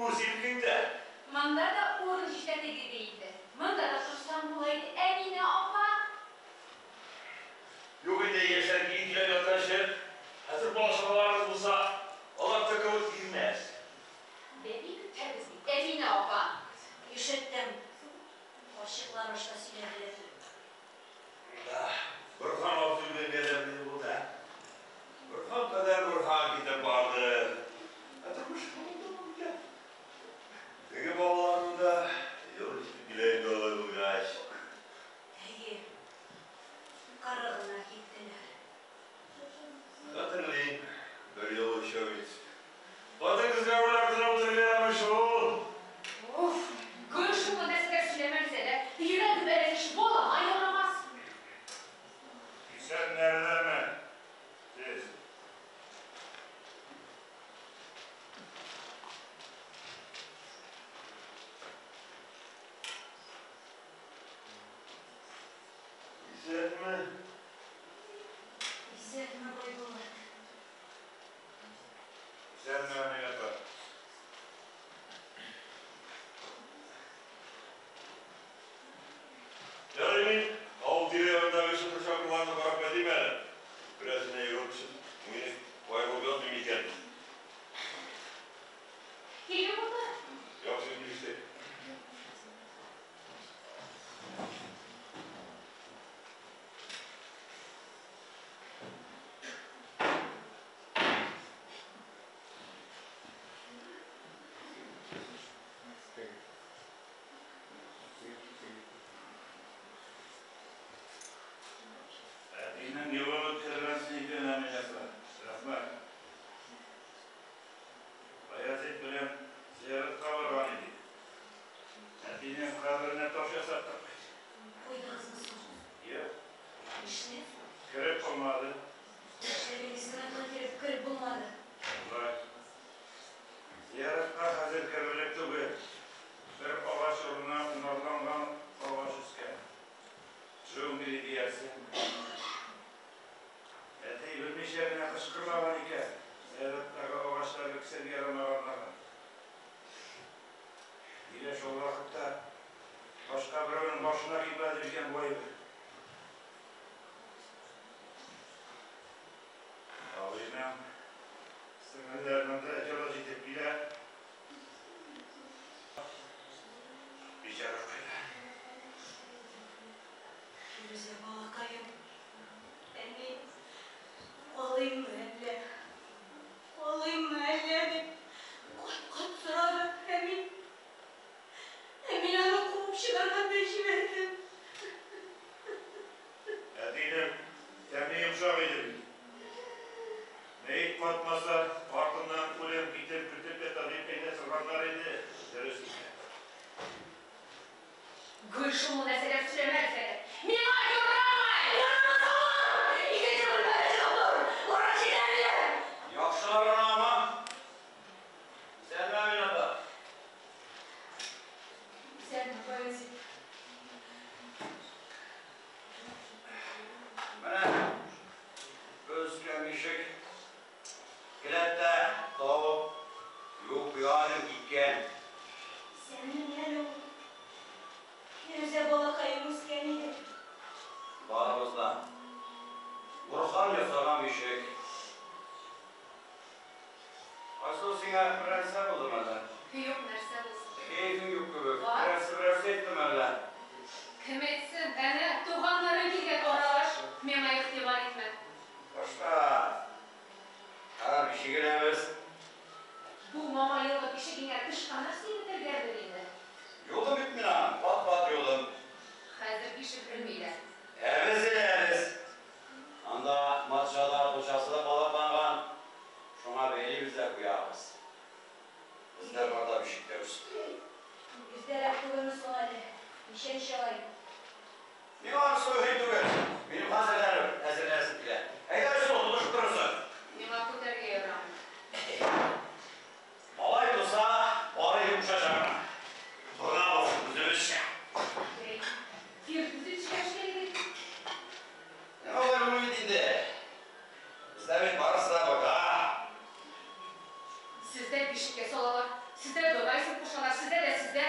үз иркеңдә. Монда да урын җитәрлек иде инде. Монда да торсаң була иде, Әминә апа. Юк инде, яшьләр киң килә ятканчы, хәзер бала-чагаларыгыз булса, алар тыкылып килмәс. Бәби көтәбез бит, Әминә апа. Ишеттем. Карчыклар аша сөйләделәр. Да, Борһан абзый үлгәнгә дә бер ел булды, ә? Борһан кадәр Борһан китеп барды. Ә тормыш шулай дәвам итә. Теге балаларның да елы җитеп килә инде алай булгач. Әйе, кырыгына киттеләр. Хәтерлим, бер ел үлчәү бит. Хатын-кызга уйлап торып утырырга ярамый шул. Уф, гел шуны нәрсәләр сөйләмәгез әле. Йөрәгем әрәлеш, балама ярамас. Исәннәрдәме сез? Исәнме? Исәнме, Байбулат. Исәнме, Әминә апа. Ярый мин авыл тирә-ягындагы чокыр-чакырларны карап кайтыйм әле. Берәрсенә егылып төшеп, мине кайгырып ятмый микән? Килеп утыр. Яхшы килештек. Әтинең елын үткәргәнсең икән, Әминә апа. Рәхмәт. Баязит белән зиярәткә барган идек. Әтинең каберенә таш ясаттык. Куйдыгызмы соң? Юк. Нишләп? Кереп булмады. Нишләгән зиратка кереп кереп булмады? Шулай. Зиярәткә хәзер керерлек түгел. Бер агач урынына унарланган агач үскән. Джунгли диярсең. Әти белмичә генә кычкырмаган икән, зияраттагы агачларны кисәргә ярамаганлыгын. Нигә шул вакытта башка берәүнең башына килмәде микән бу әйбер? Абыйның сеңелләренең дә җылы җитеп килә. Бичара кайда? Фирүзә балакаем, әни, калыйммы әллә? Калыйммы әллә дип кат-кат сорады. Ә мин, ә мин аны куып чыгаргандай җибәрдем. Әтинең тәне йомшак иде бит. Мәет катмаса, артыннан үлем китеп көтеп ята дип әйтә торганнар иде, дөрес икән. Гел шул нәрсәләр сөйләмәгез әле. Миңа ярамый! Ярамаса бар! Икенче бүлмәгә чыгып тор! Урын җитәрлек! Яхшылар гынамы? Исәнме, Әминә апа? Исәнме, Баязит. Менә үскән бишек. Келәттә тавык юк, янып киткән. Исәнмени әле ул? Фирүзә балакаем үскән иде. Барыбыз да. Борһан ясаган бишек. Айсылу, сиңа бер нәрсә булдымы әллә? Юк, нәрсә булсын. Кәефең юк кебек. Бар. Берәрсе берәрсе әйттеме әллә? Кем әйтсен, әнә, туганнарың килгән, аралаш, миңа игътибар итмә. Башта. Кара бишек эләбез. Бу мама елгы бишегеңә тычканнар симертергәдер инде. Юдым бит мин аны, пат-пат юдым. Хәзер бишек элмиләр. Ә без эләбез. Анда матча да, кулчасы да калакланган. Шуңа бәйлибез дә куябыз. Бездә барда бишектә үсте. Иртәрәк түгелме соң әле? Ничәнче ай? Миңа анысы мөһим түгел. Минем хәзер әзерләнәсем килә. Әйдә, Ящиккә салалар. Сездә бодай исеп кушалар, сездә дә сездә.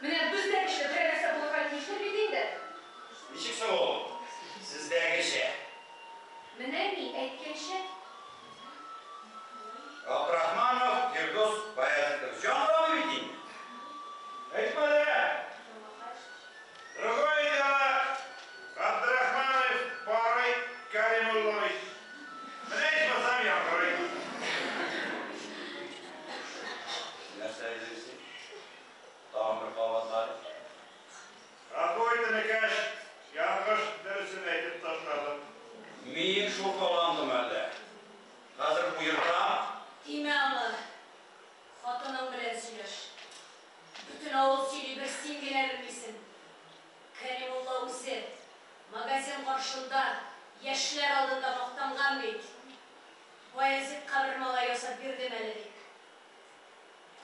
Менә бездәгечә берәр нәрсә булырга тиештер бит инде. Ничек соң ул? Сездәгечә. Менә мин әйткәнчә. Абдрахманов Фирдус Баязитович. Яңгырамый бит инде. Әйтмә дә! Другое дело, Абдрахманов Барый Каримуллович. Менә ичмасам яңгырый. Нәрсә дидең син? Тагын бер кабатла әле. Гафу ит, энекәш, ялгыш дөресен әйтеп ташладым. Миең шурпаландымы әллә? Хәзер куертам. Тимә аңа. Хатының белән сөйләш. Бөтен авыл сөйли, бер син генә белмисең. Кәримулла үзе магазин каршында яшьләр алдында мактанган бит. Баязитка бер малай ясап бирдем әле дип.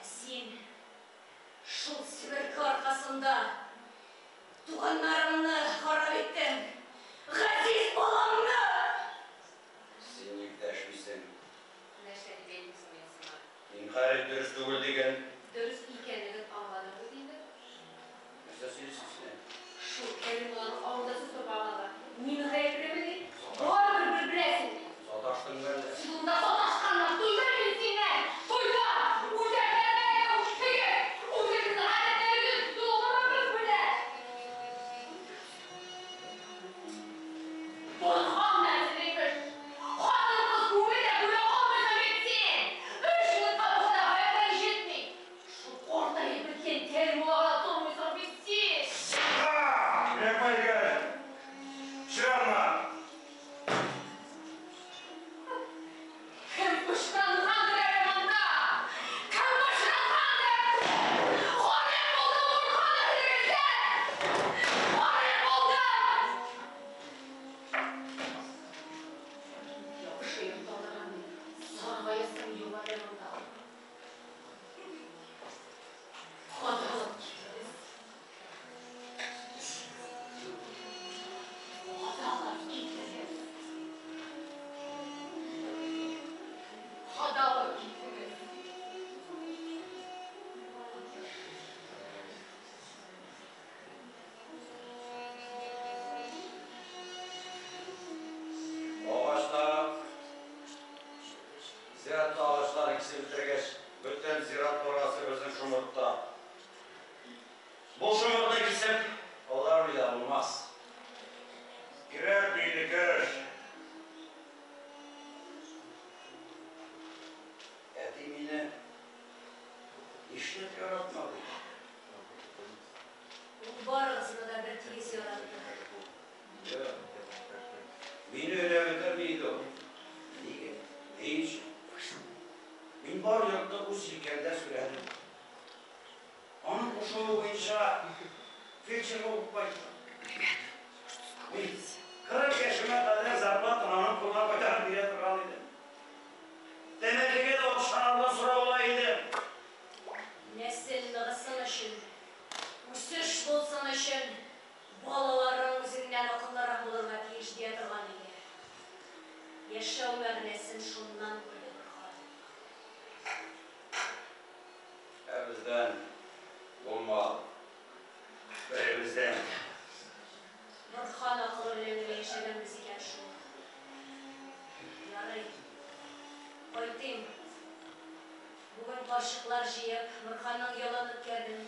Ә син шул себерке аркасында туганнарыңны харап иттең. Газиз балаңны! Син ник дәшмисең? Нәрсә дип әйтим соң мин сиңа? Инкарь ит, дөрес түгел диген. Дөрес икәнлеген аңладың бит инде. Нәрсә сөйлисең син? Шул Кәримулланың авызында сүз тапмаганга мин гаеплеме ди? Барыбер бер беләсең ди. Саташтыңмы әллә? Син монда саташканнан туйдым мин синнән! Туйдым! Үзәкләргә үк теге! Үзегезнең гадәтләрегез золымыгыз белән! Борһан нәселе имеш! Хатын-кыз күңеле дә бүлә алмыйсың бит син! Өч минутка булса да гайрәтләре җитми! Шул картаеп беткән Кәримуллага да тормыйсың бит син! Кирәкмә икән. Чыгарма. Кем пычрангандыр әле монда? Кем пычрангандыр? Гарип булдым Борһан әһелегездән! Гарип булдым! Яхшы йорт мин. Саргаясым юк әле монда. Кадалып киттегез. Кадалып киттегез. Кадалып киттегез. Агачлар, зиратта агачлар кисеп бетергәч, бөтен зират бурасы безнең шомыртта. Бу шомыртны кисеп, алар бит булмас. Кирәкми, энекәш. Әти мине нишләп яратмады? Ул барыгызны да бер тигез яратты. Юк. Мине өнәп бетерми иде ул. Нигә? Ни өчен? Мин бар йортны үз җилкәмдә сүрәдем. Аның кушуы буенча фельдшерга укып кайттым. Мин 40 яшемә кадәр зарплатаны аның кулына кайтарып бирә торган идем. Тәмәкегә дә акчалардан сорап ала идем. Нәсел ныгысын өчен, үсеш булсын өчен балаларың үзеңнән акыллырак булырга тиеш дия торган иде. Яшәү мәгънәсен шуннан күрде Борһан. Ә бездән булмады. Беребездән. Борһан акылы белән генә яшәгәнбез икән шул. Ярый. Кайтыйм. Бүген карчыклар җыеп, Борһанның ялын үткәрдем.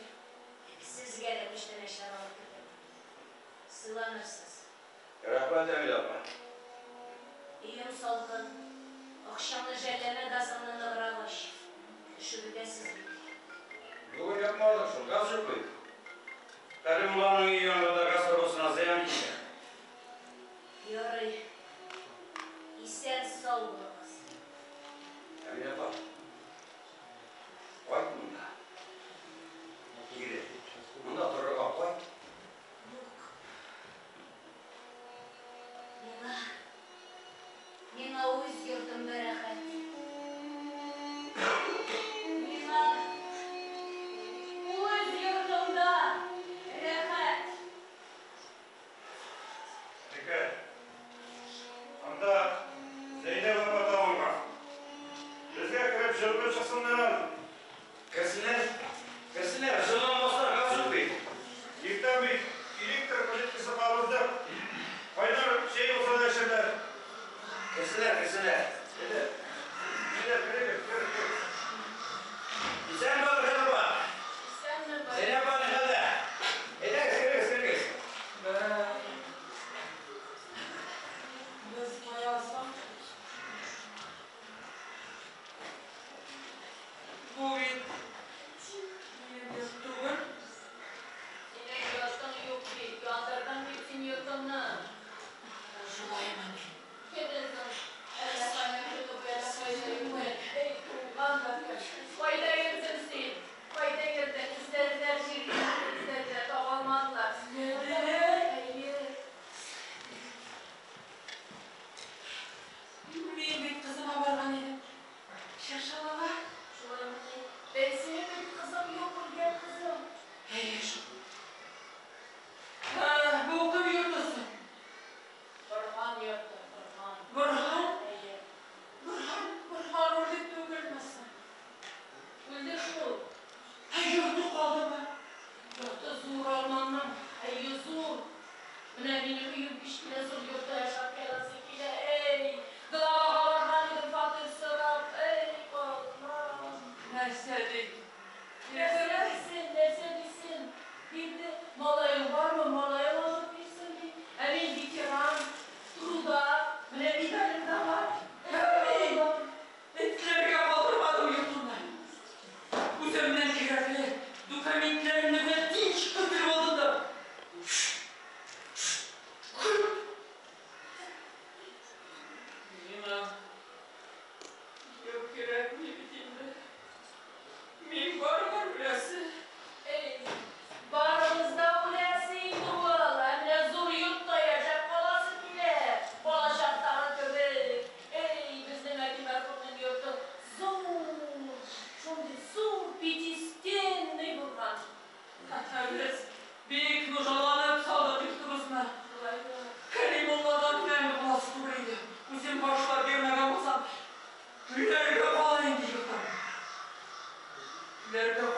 Сезгә дә күчтәнәчләр алып кердем. Сыйланырсыз. Рәхмәт, Әмилә апа. Өем салкын. Акчаңны жәлләмә, газыңны ныграк ач. Өшеп бетәсез бит. Бүген якмадык шул, газ юк бит. Кәримулланың өе янында газ торбасына зыян килгән. Ярый. Исән сау булыгыз. Әмилә апа, кайт монда. Кире. Монда торырга кайт. Юк. Миңа, миңа үз йортымда рәхәт. Өе зур. Менә минем өем кечкенә, зур йортта яшәп каласы килә. Эй, главага барган идем фатир сорап. Эй, Алла. Нәрсә ди? Нәрсә дисен, нәрсә дисен? Инде малаең бармы, малаең алып бирсен ди. Ә мин ветеран, труда, менә медалем дә бар. Әй, этләргә калдырмадым йортымны. Үземнән кирәкле документларымны гына тинч кыздырып алдым да. Миңа юк кирәкми бит инде. Мин барыбер үләсе. Эй, барыбыз да үләсе инде ул. Ә менә зур йортта яшәп каласы килә. Балачактагы кебек. Эй, безнең әти мәрхүмнең йорты зур, шундый зур пятистенный булган. Хәтта без бик нужаланып салдык йортыбызны. Шулай да. Кәримулладан мәңге буласы түгел иде. Үзем башлап бирмәгән булсам, түләргә кала инде йортым. Түләргә